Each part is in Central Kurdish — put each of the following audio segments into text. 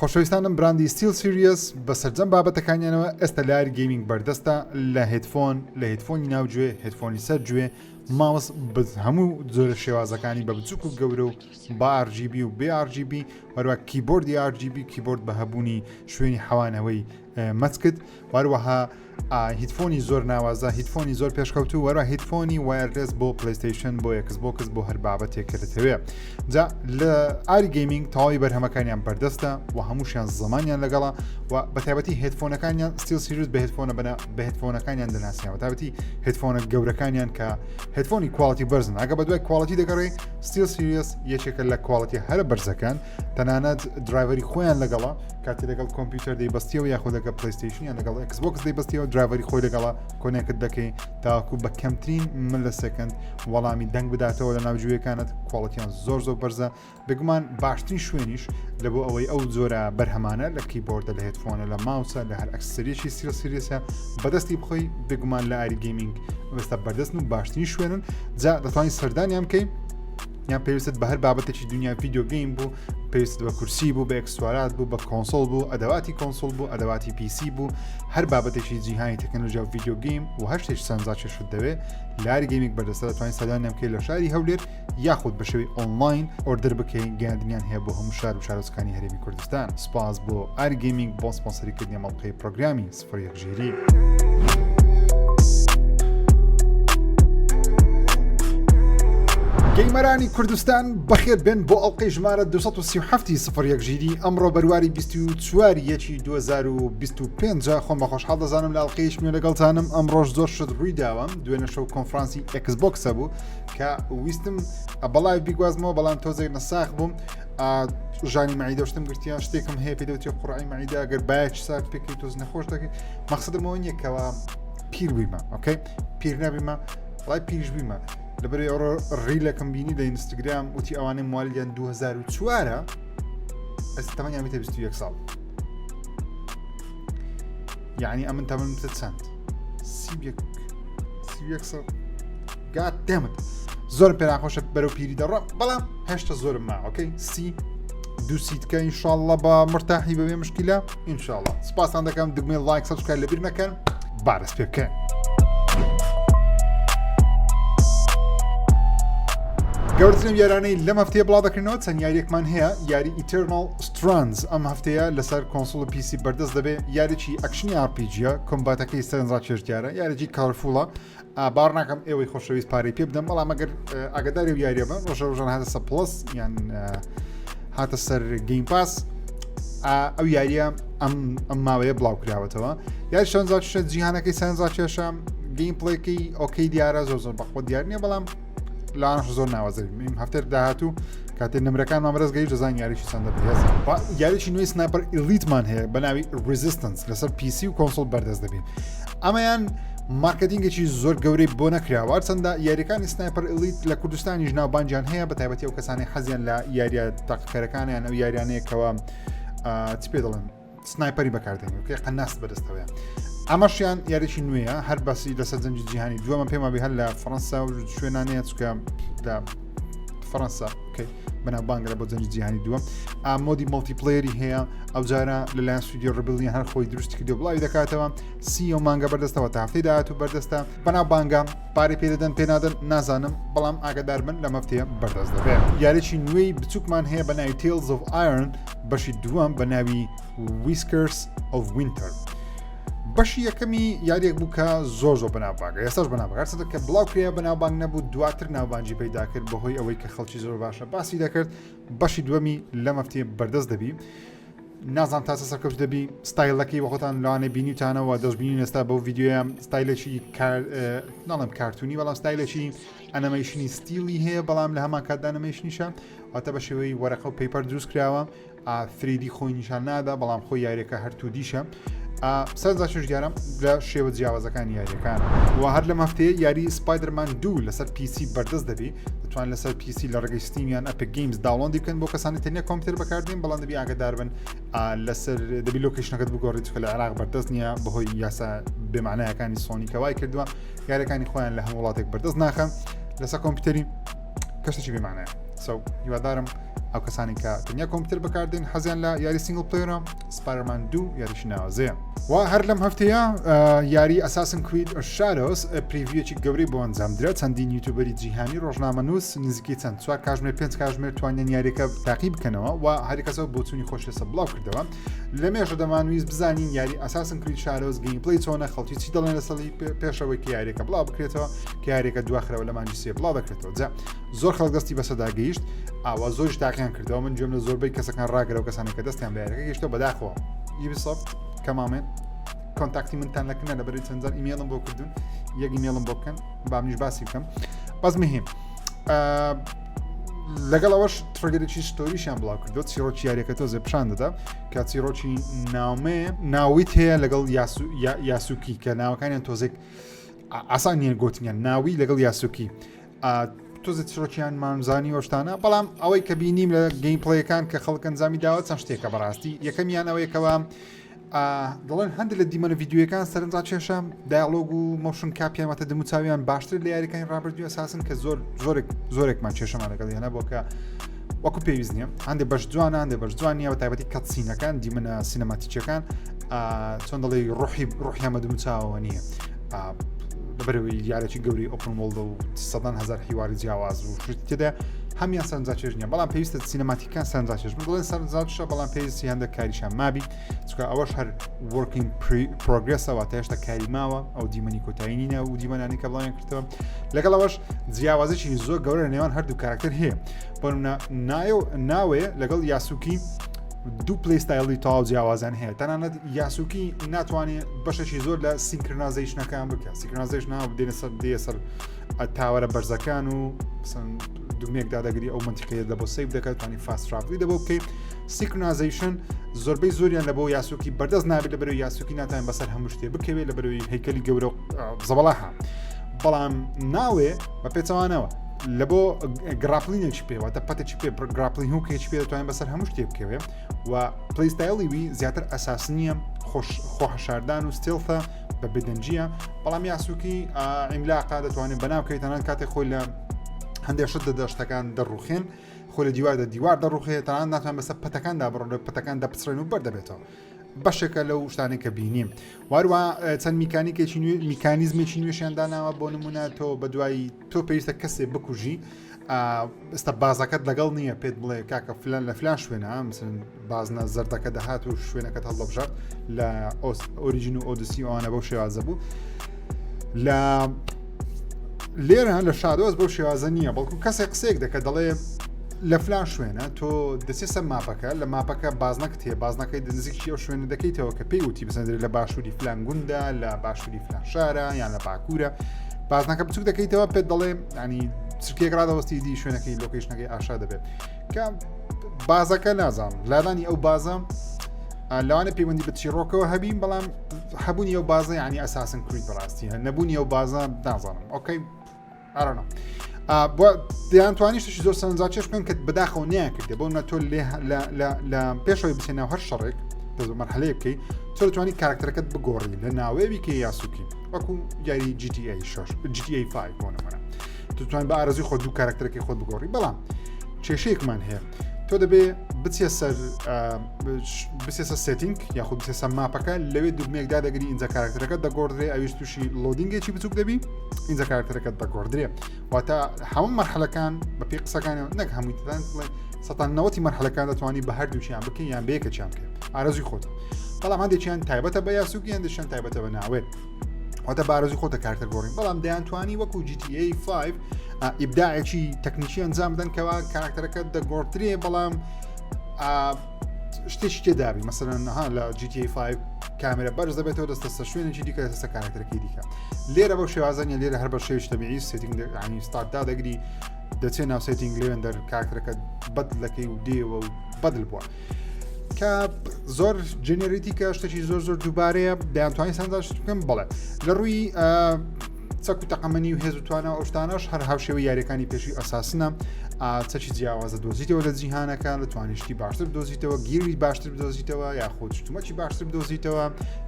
خۆشەویستانم براندی SteelSeries بە سەرجەم بابەتەکانیانەوە ئێستا لە ئاری Gaming بەردەستە لە headphone لە headphone ی ناو گوێ headphone ی سەر گوێ ماوس بە هەموو جۆرە شێوازەکانی بە بچوک و گەورە و بە RGB و بێ RGB هەروە کیبۆردی RGB کیبۆرد بە هەبوونی شوێنی حەوانەوەی مەچکت وەروەها headphone ی زۆر ناوازە headphone ی زۆر پێشکەوتوو وەرە headphone ی wireless بۆ PlayStation بۆ Xbox بۆ هەر بابەتێک کە دەتەوێ جا لە ئاری Gaming تەواوی بەرهەمەکانیان بەردەستە و هەمووشیان زمانیان لەگەڵە و بە تایبەتی headphone ەکانیان SteelSeries بە headphone ە بەنا بە headphone ەکانیان دەناسیان بە تایبەتی headphone ە گەورەکانیان کە headphone ی quality بەرزن ئەگە بە دوای quality دەگەڕێ SteelSeries یەکێکە لە quality هەرە بەرزەکان تەنانەت driver ی خۆیان لەگەڵە کاتێ لەگەڵ کۆمپیوتەر دەیبەستیەوە یاخود لەگەڵ PlayStation یان لەگەڵ Xbox دەیبەستیەوە driver ی خۆی لەگەڵە connect دەکەی تاکو بە کەمترین millisecond وەڵامی دەنگ بداتەوە لە ناو گوێیەکانت quality یان زۆر زۆر بەرزە بێگومان باشترین شوێنیش لە بۆ ئەوەی ئەو جۆرە بەرهەمانە لە کیبۆردە لە headphone ە لە ماوسە لە هەر accessory ێکی SteelSeries ە بەدەستی بخۆی بێگومان لە ئاری Gaming ئێستا بەردەستن و باشترین شوێنن جا دەتوانانی سەردانیان بکەین یان پێویستت بە هەر بابەتێکی دنیا video game بوو پێویست بە کورسی بوو بە ئێکسسوارات بوو بە console بوو ئەدەواتی console بوو ئەدەواتی PC بوو هەر بابەتێکی جیهانی تەکنەلۆژیا و video game و هەر شتێک سەرنجڕاکێشت دەوێت لاری Gaming بەردەستە دەتوانین سەردانیان بکەیت لە شاری هەولێر یاخود بە شێوەی ئۆنلاین order بکەین گەیاندنیان هەیە بۆ هەموو شار و شارۆچکانی هەرێمی کوردستان سپاس بۆ ئاری Gaming بۆ سپۆنسەریکردنی ئەم ئەڵقەی پرۆگرامی 01 ژیری. gamer انی کوردستان بەخێر بێن بۆ ئەڵلقەی ژمارە 237 سفر یەک ژیری ئەمڕۆ بەرواری 24 یەکی 2025 خۆم بە خۆشحاڵ دەزانم لە ئەڵلقەیش نوێ لەگەڵتانم ئەمڕۆژ زۆر شت ڕووی داوە دوێنێ شەو کۆنفرانسی Xbox ە بوو کە ویستم بەڵای بیگوازمەوە بەڵام تۆزێک نەساخ بووم ژانی مەعیدە شتم گرتیان شتێکم هەیە پێ دەوتێ قڕای مەعیدە ئەگەر باەکی سارد پێکەی تۆز نەخۆش دەکەی مەقصدمەوە نییە کەوا پیر بوویمە okay پیر نەبیمە وڵای پیریش بوویمە لەبەر ئەوڕۆ reel ەکەم بینی لە ئینستاگرام وتی ئەوانەی موالیان 2004 ئەس تەمەنیان بیتە 21 ساڵ یعنی ئەمن تەمەنم چەند 31 ساڵ God damn it زۆرم پێ ناخۆشە بەرەو پیری دەڕۆم بەڵام هێشتا زۆرم ما okay سی دوو سیتکە ئینشاءاللە بە مرتاحی بەبێ مشکلە ئینشاءاللە سپاسان دەکەم دگمەی like subscribe لەبیر نەکەن با دەست پێ بکەن. گەورترین یارانەی لەم هەفتەیە بڵاو دەکرنەوە چەند یاریەکمان هەیە یاری Eternal Strands ئەم هەفتەیە لەسەر console و PC بەردەست دەبێت یاریی action ی RPG ە combat ەکەی سەرنجڕاکێش دیارە یاریی colorful ە باوەڕ ناکەم ئێوەی خۆشەویست پارەی پێ بدەم بەڵام ئەگەر ئاگداری و یاریە بن ڕۆژە ڕۆژان هاتە سەر Plus یان هاتە سەر Game Pass ئەو یاریە ئەم ئەم ماوەیە بڵاو کراوەتەوە یاری شەنزاچشە جیهانەکەی سەرنجڕاکێشە gameplay ەکەی okay دیارە زۆر زۆر بەخۆ دیار نییە بەڵام لانش زۆر ناوازە بیم هەفتەر داهاتوو کاتێ نمرەکانمان بەرز گەیشت دەزانین یاریی چەندە بەهێزە یاریی نوێی Sniper Elite مان هەیە بە ناوی Resistance لەسەر PC و console بەردەست دەبین ئەمەیان marketing ێکی زۆر گەورەی بۆ نەکراوە هەرچەندە یاریەکانی Sniper Elite لە کوردستانیش ناوبانگیان هەیە بە تایبەتی ئەو کەسانی حەزیان لە یاریە تاقیکەرەکانیان ئەو یاریانەیەکەوە چ پێ دەڵێن sniper ی بەکاردێنی وکەی قەناس بەدەستەوەیە ئەمەشیان یاریی نوێیە هەر باسی لەسەر جەنگی جیهانی دووەمە پێما بێ هەر لە فەڕەنسا و شوێنانەیە چکە لە فەڕەنسا بەناوبانگە بۆ جەنگی جیهانی دووەم mode ی multiplayer ی هەیە ئەو جارە لەلایەن ستودیۆ Rebellion هەر خۆی دروست کردو بڵاوی دەکاتەوە سی و مانگە بەردەستەوە تا هەفتەی داهاتوو بەردەستە بەناوبانگە پارەی پێدەدەن پێنادەن نازانم بەڵام ئاگدار بن لە مەفتەیە بەردەست دەبێت یاریی نوێی بچووکمان هەیە بە ناوی Tales of Iron بەشی دووەم بە ناوی Whiskers of Winter. بەشی یەکەمی یاریەک بوو کە زۆر زۆر بەناوبانگە ئێستاش بەناوبانگە هەرچەندە کە بڵاو کرایە بەناوبانگ نەبوو دواتر ناوبانگی پەیدا کرد بەهۆی ئەوەی کە خەڵکی زۆر باشە باسی دەکرد بەشی دووەمی لەم هەفتەیە بەردەست دەبی نازان تاسە سەرکەوت دەبی ستایلەکەی بە خۆتان لەوانەیە بینیتانەوە دەستبینی ئێستا بەو ڤیدیۆیە ستایلێکی ناڵم کارتونی بەڵام ستایلێکی ئەنەمەیشنی ستیلی هەیە بەڵام لە هەمان کاتدا ئەنەمەیشنیشە واتە بە شێوەی وەرەقە و paper دروست کراوە 3D خۆی نیشان نادا بەڵام خۆی یاریەکە هەر 2D یشە سەرنجڕاکێش دیارە لە شێوە جیاوازەکانی یاریەکان و هەر لەم هەفتەیە یاری Spider-Man دوو لەسەر PC بەردەست دەبی دەتوان لەسەر PC لە ڕێگەی Steam یان Epic Games download ی بکەن بۆ کەسانی تەنیا کۆمپیوتەر بەکاردێن بەڵام دەبی ئاگادار بن لەسەر دەبی location ەکەت بگۆڕیت چونکە لە عێراق بەردەست نییە بەهۆی یاسا بێمانایەکانی سۆنی کە وای کردووە یاریەکانی خۆیان لە هەموو وڵاتێک بەردەست ناخەن لەسەر کۆمپیوتەری کەسێکی بێمانایە so هیوادارم. ئەو کەسانی کە تەنیا کۆمپیوتەر بەکاردێن حەزیان لە یاری single player ە Spider-Man دوو یاریشی ناوازەیە و هەر لەم هەفتەیە یاری Assassin's Creed Shadows preview ەکی گەورەی بۆ ئەنجامدرا چەندین YouTuber ی جیهانی ڕۆژنامەنووس نزیکەی چەند چوار کاژمێر پێنج کاژمێر توانیان یاریەکە تاقی بکەنەوە و هەریکەسەوە بۆچوونی خۆش لەسەر بڵاو کردەوە لە مێژە دەمانویست بزانین یاری Assassin's Creed Shadows gameplay چۆنە خەڵکی چی دەڵێن لەسەری پێشەوەی کە یاریەکە بڵاو بکرێتەوە کە یاریەکە دواخرەوە لە مانگی سێ بڵاو دەکرێتەوە جا زۆر خەڵک دەستی بەسەدا گەیشت ئاوا زۆریش تاقیان کردەوە من گوێم لە زۆربەی کەسەکان ڕاگرەوە کەسانێک کە دەستیان بە یاریەکە گەیشتەوە بەداخەوە Ubisoft کەمامێن contact ی منتان لەکنە لەبەری چەندجار ئیمێڵم بۆ کردوون یەک ئیمێڵم بۆ بکەن با منیش باسی بکەم بەس مهم لەگەڵ ئەوەش trailer ێکی story شیان بڵاو کردو چیرۆکی یاریەکە تۆزێ پیشان دەدا کە چیرۆکی ناومێ ناویت هەیە لەگەڵ یاسوکی کە ناوەکانیان تۆزێک ئاسان نییە گوتنیان ناوی لەگەڵ یاسوکی تۆزە چیرۆکیان مامزانی وەشتانە بەڵام ئەوەی کە بینیم لە gameplay ەکان کە خەڵک ئەنجامی داوە چەند شتێکە بەڕاستی یەکەمیان ئەوەیەکەوە دەڵێن هەندێک لە دیمەنە ڤیددیوەکان سەرنجا کێشە dialogue و motion cap یان واتە دەموچاویان باشتر لە یاریەکانی ڕابردووی Assassin کە زۆر زۆرێک زۆرێکمان کێشەمان لەگەڵ یانە بۆ کە وەکو پێویست نییە هەندێک بەش جوانە هەندێک بەش جوان نییە بە تایبەتی cutscene ەکان دیمەنە cinematic ەکان چۆن دەڵێ ڕۆحی ڕۆحیان بە دەموچاوەوە نییە لەبەرەوەی یارێکی گەوری open world ە و سەدان هزار حیواری جیاواز و شت تێدا هەمیان سەرنجاکێش نییە بەڵام پێویستە cinematic ەکان سەرنجاکێش من دەڵێن سەرنجاکێشە بەڵام پێویستی هەندێک کاریشان مابی چونکە ئەوەش هەر work in progress ەوە تا هێشتا کاری ماوە ئەو دیمەنی کۆتایی نینە و دیمەنانی کە بڵاویان کردەوە لەگەڵ ئەوەش جیاوازێکی زۆر گەورە لە نێوان هەردوو کاراکتەر هەیە بۆ نمونە نایۆ ناوێ لەگەڵ یاسوکی دوو play style ی تەواو جیاوازان هەیە تەنانەت یاسوکی ناتوانێت بەشێکی زۆر لە synchronization ەکان بکە synchronization ناو دێنە سەر دێ سەر tower ە بەرزەکان و دوگمێک دادەگری ئەو منتیقەیە لە بۆ save دەکات توانی fast travel ی دەبۆ بکەیت synchronization زۆربەی زۆریان لە بۆ یاسوکی بەردەست نابێت لە بەرەوەی یاسوکی ناتوانێت بەسەر هەموو شتێ بکەوێت لە بەرەوەی هەیکەلی گەورە زەبەڵاحە بەڵام ناوێ بە پێچەوانەوە لە بۆ grappling ێکی پێ واتە پەتێکی پێ grappling hook ێکی پێ دەتوانێت بەسەر هەموو شتێ بکەوێ و play style ی وی زیاتر ئەساس نییە خۆش خۆحەشاردان و stealth ە بە بێدەنگیە بەڵام یاسوکی ئیملاقا دەتوانێت بەناو کەوێت تەنان کاتێک خۆی لە هەندێک شت دەدەشتەکان دەڕوخێن خۆ لە دیواردا دیوار دەڕوخێ تەنانەت ناتوان بەسەر پەتەکاندا بڕۆن پەتەکان دەپچڕێن و بەردەبێتەوە بەشێکە لەو شتانێک کە بینیم واروە چەند میکانیکێکی نوێ میکانیزمێکی نوێشیان داناوە بۆ نمونە تۆ بە دوای تۆ پێویستە کەسێ بکوژی ئێستا بازەکەت لەگەڵ نییە پێت بڵێ کاکە فلان لە فلان شوێنە مثلەن بازنە زەردەکە دەهات و شوێنەکەت هەڵدەبژارد لە Origin و Odyssey ئەوانە بەو شێوازە بوو لە لێرە لە Shadows بەو شێوازە نییە بەڵکو کەسێک قسێک دەکە دەڵێ لە فلان شوێنە تۆ دەچێت سەر map ەکە لە map ەکە بازنەکت هەیە بازنەکەی نزیکی ئەو شوێنە دەکەیتەوە کە پێی وتی بسەندرێت لە باشووری فلان گوندە لە باشووری فلان شارە یان لە باکوورە بازنەکە بچوک دەکەیتەوە پێت دەڵێ ینی چرکێک ڕادەوەستی دی شوێنەکەی location ەکەی ئاشا دەبێت کە بازەکە نازانم لادانی ئەو بازە لەوانە پەیوەندی بە چیڕۆکەوە هەبین بەڵام هەبوونی ئەو بازە ینی Assassin's Creed بەڕاستی هە نەبوونی ئەو بازە نازانم okay ئارانە دەیانتوانی شتێکی زۆر سەرنجڕاکێش بکەن کە بەداخەوە نیان کردێ بۆ تۆ لە پێشەوەی بچێ ناو هەر شەڕێک دەست بە مەرحەلەیە بکەیت تۆ دەتوانی کارکتەرەکەت بگۆڕی لە ناوێوی کە یاسوکی وەکو یاری GTA 6 GTA 5 بۆ نمونە دەتوانین بە ئارەزوی خۆ دوو کارکتەرەکەی خۆت بگۆڕی بەڵام کێشەیەکمان هەیە تۆ دەبێ بچێ سەر بچێ سەر setting یاخود بچێ سەر map ەکە لەوێ دوگمێکدا دەگری ئینجا کارکتەرەکە دەگۆڕدرێ ئەویش تووشی loading ێکی بچوک دەبی ئینجا کارکتەرەکە دەگۆڕدرێ واتە هەموو مەرحەلەکان بە پێی قسەکانی نەک هەمووی تدان بڵێ سەتان نەوەتی مەرحەلەکان دەتوانی بە هەردووکیان بکەین یان بەیەکەکیان بکەین ئارەزوی خۆت بەڵام هەندێکیان تایبەتە بە یاسوکی هەندێکیان تایبەتە بە ناوێت واتە بارزی خۆتە کارتەر گۆڕین بەڵام دەیانتوانی وەکو GTA 5 ئیبداعێکی تەکنیکی ئەنجام بدەن کەوا کارکتەرەکە دەگۆڕدرێ بەڵام شتێکی تێدابی مەسەرەن ها لە GTA 5 کامێرە بەرز دەبێتەوە دەستە سەر شوێنێکی دیکە دەستە کارکتەرەکەی دیکە لێرە بەو شێوازە نیە لێرە هەر بە شێوی تەبیعی setting ینی start دادەگری دەچێ ناو setting لێن دەر کارکتەرەکە بەدلەکەی و دێوە و بەدل بووە. کە زۆر generic ە شتێکی زۆر زۆر دووبارەیە دەیانتوانی سەنداش بکەم بڵێ لە ڕووی چەک و تەقەمەنی و هێز و توانا ئەو شتانەش هەر هاوشێوەی یاریەکانی پێشی Assassin ە چەکی جیاوازە دۆزیتەوە لە جیهانەکە لە توانیشتی باشتر بدۆزیتەوە gear ی باشتر بدۆزیتەوە یاخود شتومەکی باشتر بدۆزیتەوە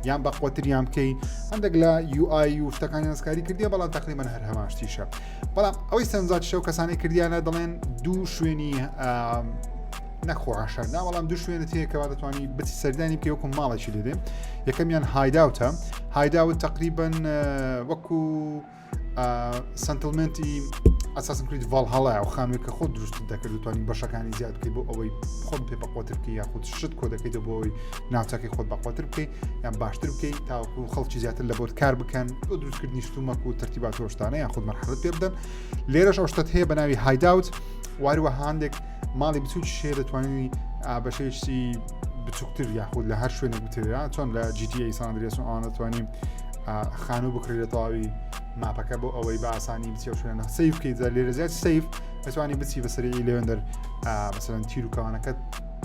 یان بەقوتریان بکەی هەندێک لە UI و شتەکانی دەستکاری کردیە بەڵام تقریبان هەر هەمان شتیشە بەڵام ئەوەی سەرنجڕاکێشە و کەسانی کردیانە دەڵێن دوو شوێنی. نەخۆ عشار نا بەڵام دوو شوێنت هەیە کەوا دەتوانی بچی سەردانی بکەی وەکو ماڵێکی لێ دێ یەکەمیان hideout ە hideout تقریبا وەکو settlement ی Assassin's Creed Valhalla و خانووی کە خۆت دروست دەکرد دەتوانانی بەشەکانی زیاد بکەیت بۆ ئەوەی خۆت پێ بەقوتر بکەی یاخود شت کۆ دەکەیتەوە بۆ ئەوەی ناوچەکەی خۆت بەقوتر بکەیت یان باشتر بکەیت تاوەکو خەڵکی زیاتر لە بۆت کار بکەن بۆ دروستکردنی شتومەک و تەرتیبات و شتانە یاخود مەرحەلت پێ بدەن لێرەش ئەو شتت هەیە بە ناوی hideout واروە هەندێک ماڵی بچووکی شێ دەتوانانی بە شێوەیەکی بچووکتر یاخود لە هەر شوێنێک بتەوێت چۆن لە GTA San Andreas و ئەوانە دەتوانین خانوو بکڕی لە تەواوی map ەکە بۆ ئەوەی بە ئاسانی بچێ و شوێنە save بکەیت جا لێرە زیاد save دەتوانی بچی بە سەری لەوێندەر مەسەلەن تیر و کەوانەکەت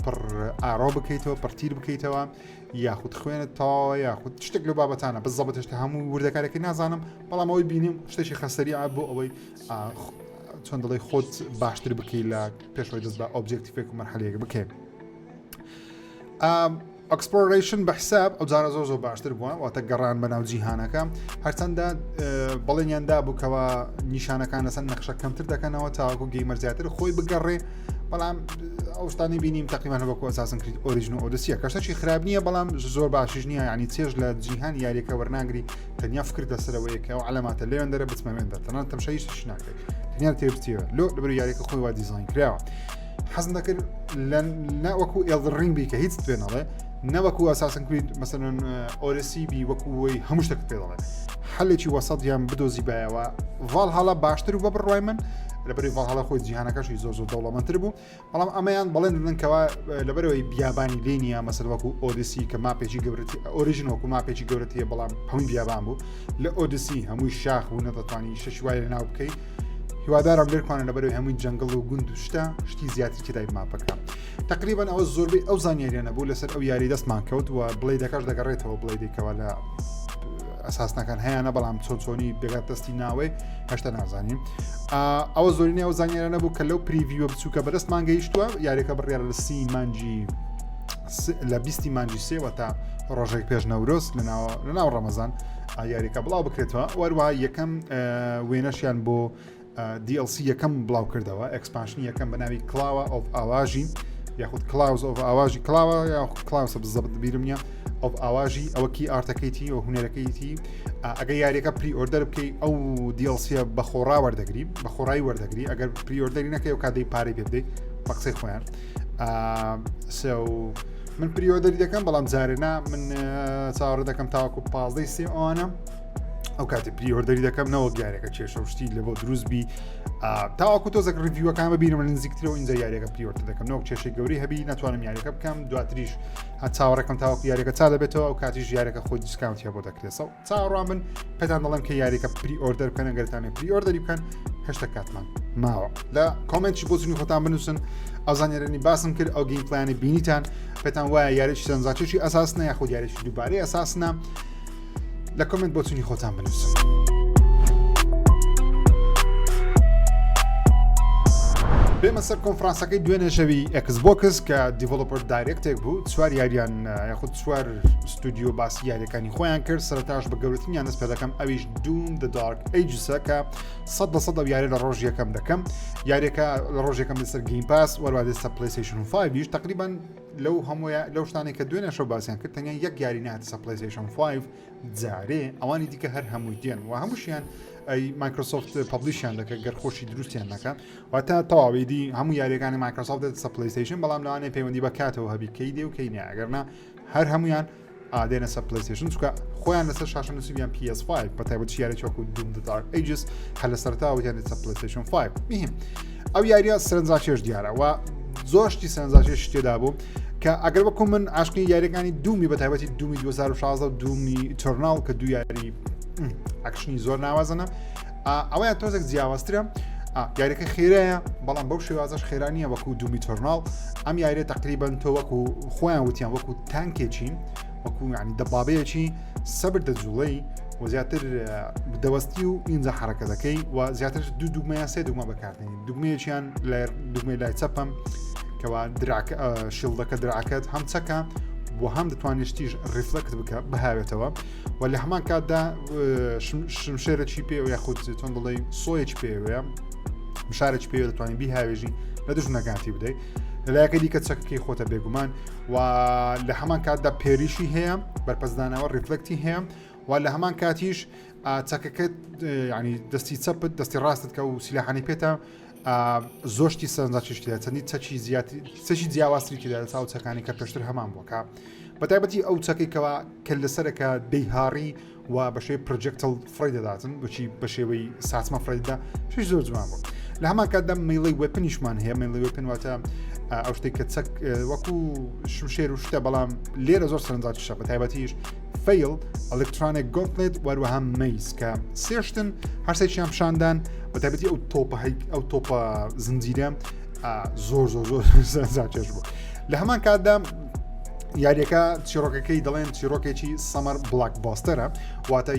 پڕ ئارۆ بکەیتەوە پڕتیر بکەیتەوە یاخود خوێنت تەواوە یاخود شتێک لەو بابەتانە بزەبت هێشتا هەموو وردەکارەکەی نازانم بەڵام ئەوەی بینیم شتێکی خەسەریە بۆ ئەوەی چۆن دەڵی خۆت باشتر بکەی لە پێشەوەی دەست بە objective ێک و مەرحەلەیەک بکەیت. exploration بە حساب ئەو جارە زۆر زۆر باشتر بووە واتە گەڕان بە ناو جیهانەکە هەرچەندە بەڵێنیان دابوو کەەوە نیشانەکان لەسەر نەخشە کەمتر دەکەنەوە تاوەکو gamer زیاتر خۆی بگەڕێ بەڵام ئەو شتانی بینیم تقریبان وەکو Assassin's Creed Origins و Odyssey ە کەشتەکی خراپ نییە بەڵام زۆر باشیش نییە ینی چێژ لە جیهان یاریەکە وەرناگری تەنیا فکر لەسەرەوەیە کە ئەو عەلاماتە لێوێن دەرە بچمە وێن دەر تەنان تەمشای شتیش ناکرێت تەنیا تێ بچیەوە لۆ لەبەر یاریەکە خۆی وا دیزاین کراوە حەزم دەکرد لە نە وەکو Elden Ring بی کە هیچ پێ نەڵێ نە وەکو Assassin's Creed مەسەلەن Odyssey بی وەکو وەی هەموو شتێک پێ دەڵێ حلێکی وەسەدیان بدۆزی بایەوە Valhalla باشتر و بە بڕوای من لەبەری Valhalla خۆی جیهانەکەشی زۆر زۆر دەوڵەمەندتر بوو بەڵام ئەمەیان بەڵێن دەدەن کەوا لەبەرەوەی بیابانی لێ نییە مەسەر وەکو Odyssey کە map ێکی گەورەتی Origins وەکو map ێکی گەورەتیە بەڵام هەمووی بیابان بوو لە Odyssey هەمووی شاخ بوو نەدەتوانی شەش وای لە ناو بکەیت هیوادارم لێرکوانە لەبەرەوەی هەمووی jungle و گوند و شتە شتی زیاتر تێدای map ەکە تقریبا ئەوە زۆربەی ئەو زانیاریانە بوو لەسەر ئەو یاری دەستمان کەوت و blade ەکەش دەگەڕێتەوە blade ێکەوە لە ئەساسنەکان هەیەە بەڵام چۆن چۆنی دەگات دەستی ناوەی هێشتا نازانین ئەوە زۆرینەی ئەو زانیارە نەبوو کە لەو preview ە بچووکە بەدەستمان گەیشتووە یاریەکە بڕیارە لە سی مانجی لە بیستی مانجی سێوە تا ڕۆژێک پێش نەورۆز لە ناو ڕەمەزان یاریەکە بڵاو بکرێتەوە وەروە یەکەم وێنەشیان بۆ DLC یەکەم بڵاو کردەوە expansion ی یەکەم بە ناوی Claw of Awaji یاخود Claws of Awaji کلاوە یاخود Claws بزەبت بیرم نییە of Awaji ئەوە key art ەکەیتی و هوەرەکەیتی ئەگە یاریەکە pre-order بکەی ئەو DLC ە بە خۆڕا وەردەگری بە خۆڕایی وەردەگری ئەگەر pre-order ی نەکەی و کادەی پارەی پێ بدەیت بە قسەی خۆیان من pre-order ی دەکەم بەڵام جارێ نا من چاوەڕێ دەکەم تاوەکو پازدەی سێ ئەوانە ئەو کاتی pre-order ی دەکەم نەوەک یاریەکە کێشە و شتی لە بۆ دروست بی تاوەکو تۆزێک review ەکان ببینم لە نزیکترەوە ئینجا یاریەکە pre-order دەکەم نەوەک کێشەی گەورەی هەبی ناتوانم یاریەکە بکەم دواتریش چاوەڕێکم تاوەکو یاریەکە چا دەبێتەوە ئەو کاتیش یاریەکە خۆی discount ی بۆ دەکرێت چاوەڕوان بن پێتان دەڵێم کە یاریەکە pre-order بکەن ئەگەرتانێ pre-order ی بکەن هێشتا کاتمان ماوە لە comment ی بۆچونی خۆتان بنووسن ئەو زانیارانی باسم کرد ئەو gameplay انی بینیتان پێتان وایە یاریی سەرنجڕاکێشی ئەساسنە یاخود یاریی دووبارەی ئەساسنە لە comment بۆچونی خۆتان بنووسن. بێمە سەر کۆنفرانسەکەی دوێنێ شەوی Xbox کە Developer Direct ێک بوو چوار یاریان یاخود چوار ستودیۆ باسی یاریەکانی خۆیان کرد سەرتاش بە گەورەترینیان دەست پێ دەکەم ئەویش Doom The Dark Ages ە کە سە لە سەد ئەو یاری لە ڕۆژ یەکەم دەکەم یاریەکە لە ڕۆژ یەکەم لەسەر Game Pass وەروە لەسەر PlayStation 5 تقریبا لەو هەمووە لەو شتانێک کە دوێنێ شەو باسیان کرد تەنیا یەک یاری نهاتە سەر PlayStation 5 جارێ ئەوانی دیکە هەر هەمووی دێن و هەمووشیان ئەی Microsoft publish یان دەکە گەر خۆشی دروستیان نەکە واتە تەواوی دی هەموو یاریەکانی Microsoft دێت سە PlayStation بەڵام لەوانەیە پەیوەندی بە کاتەوە هەبی کەی دێ و کەی نیە ئەگەر نا هەر هەمویان ئادێنە سەر PlayStation چونکە خۆیان لەسەر شاشە نووسیان PS5 بە تایبەت یاری وەکو Doom The Dark Ages هەر لە سەرتا وتیان دێتە PlayStation 5 مهم ئەو یاریە سەرنجڕاکێش دیارە و زۆر شتی سەرنجڕاکێش تێدا بوو کە ئەگەر وەکو من عاشقی یاریەکانی Doom ی بە تایبەتی Doom ی 2016 و Doom ی Eternal کە دوو یاری ئەکشنی زۆر ناوازنە ئەوەیان تۆزێک جیاوازترە یاریەکە خێرایە بەڵام بەو شێوازش خێرا نییە وەکو Doom ی Eternal ئەم یاریە تقریبن تۆ وەکو خۆیان وتیان وەکو تانکێکی وەکو ینی دەبابەیەکی سەبر دەجوڵەی و زیاتر دەوەستی و ئینجا حرەکە دەکەی و زیاتر دوو دوگمەیان سێ دوگمە بەکاردێنی دوگمەیەکیان لە دوگمەی لای چەپم کەوا دراکە shield ەکە دراکەت هەم چەکە و هەم دەتوانێت شتیش reflect بکە بهاوێتەوە و لە هەمان کاتدا شمشێرەکی پێ یاخود چۆن دەڵێ سۆیەکی پێوەیە مشارێکی پێ دەتوانانی بیهاوێژی لە دژمنەکانتی بدەیت. لەلایەکە دیکە چەکەکەی خۆتە بێگومان و لە هەمان کاتدا parry شی هەیە بەرپەرچدانەوە reflect ی هەیە و لە هەمان کاتیش چەکەکەت ینی دەستی چەپت دەستی ڕاستت کە و سیلاحانی پێتە زۆشتی سەرنجڕاکێشتە چەندی چەکی زیاتر چەکی جیاوازتری تێدا لە چاو چەکانی کە پێشتر هەمان بووەکە بە تایبەتی ئەو چەکەی کەوا کە لەسەرەکە دەیهاڕی و بە شێوەی projectile فڕی دەداتن بچی بە شێوەی ساتمە فڕیدا شش زۆر جوان بوو لە هەمان کاتدا melee weapon یشمان هەیە melee weapon واتە ئەو شتێک کە چەک وەکو شمشێر و شتە بەڵام لێرە زۆر سەرنجڕاکێشە بە تایبەتیش flail electronic gauntlet وەروەها mace کە سێشتن هەرسێکیان پیشاندان بە تایبەتی ئەو تۆپە ئەو تۆپە زنجیرە زۆر زۆر زۆر سەرنجڕاکێش بوو لە هەمان کاتدا یاریەکە چیرۆکەکەی دەڵێن چیرۆکێکی summer blockbuster ە واتە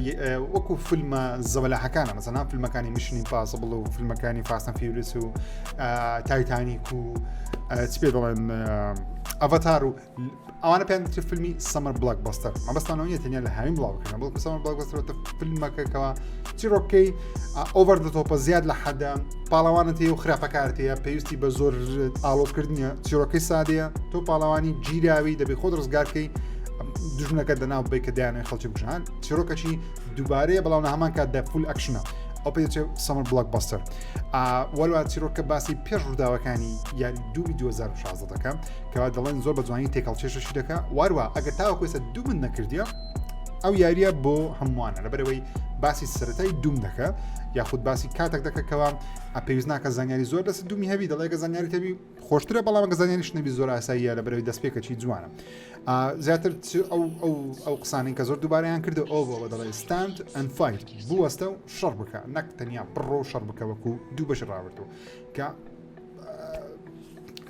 وەکو فیلمە زەبەلاحەکانە مەسەنا فیلمەکانی Mission Impossible و فیلمەکانی Fast and Furious و تایتانیک و چ پێ دەڵێن ئەڤەتار و ئەوانە پێیان دەوترێت فیلمی summer blockbuster مەبەستانەوە نیە تەنیا لە هاوین بڵاو بکەن بەڵکو summer blockbuster فیلمەکە کەوا چیرۆکەی over the top ە زیاد لە حەدە پاڵەوانت هەیە و خراپەکارت هەیە پێویستی بە زۆر ئاڵۆزکردنیە چیرۆکەی سادەیە تۆ پاڵەوانی گیراوی دەبێ خۆت ڕزگارکەی دژمنەکە دەناو بی کە دایانەوەی خەڵکی بکوژن چیرۆکەکی دووبارەیە بەڵام لە هەمان کاتدا full action ە ئەو پێ دەچێت summer blockbuster وەلوا چیرۆکە باسی پێش ڕووداوەکانی یاری Doom ی 2016 دەکە کەوا دەڵێن زۆر بە جوانی تێکەڵچێشەشی دەکە واروا ئەگەر تاوەکو ئێستا Doom ت نەکردیە ئەو یاریە بۆ هەمووانە لەبەرەوەی باسی سەرەتای Doom دەکە یاخود باسی کاتێک دەکە کەوا پێویست ناکە زانیاری زۆر لەسەر Doom ی هەبی دەڵێ کە زانیاری تەبی خۆشترە بەڵام کە زانیاریش نەبی زۆر ئاساییە لە بەرەوەی دەستپێکەکی جوانە زیاتر ئەو ئەو ئەو قسانەی کە زۆر دووبارەیان کردو ئەو بۆ دەڵێ stand and fight بوەستە و شەڕ بکە نەک تەنیا بڕۆ شەڕ بکە وەکو دوو بەش ڕابردوو کە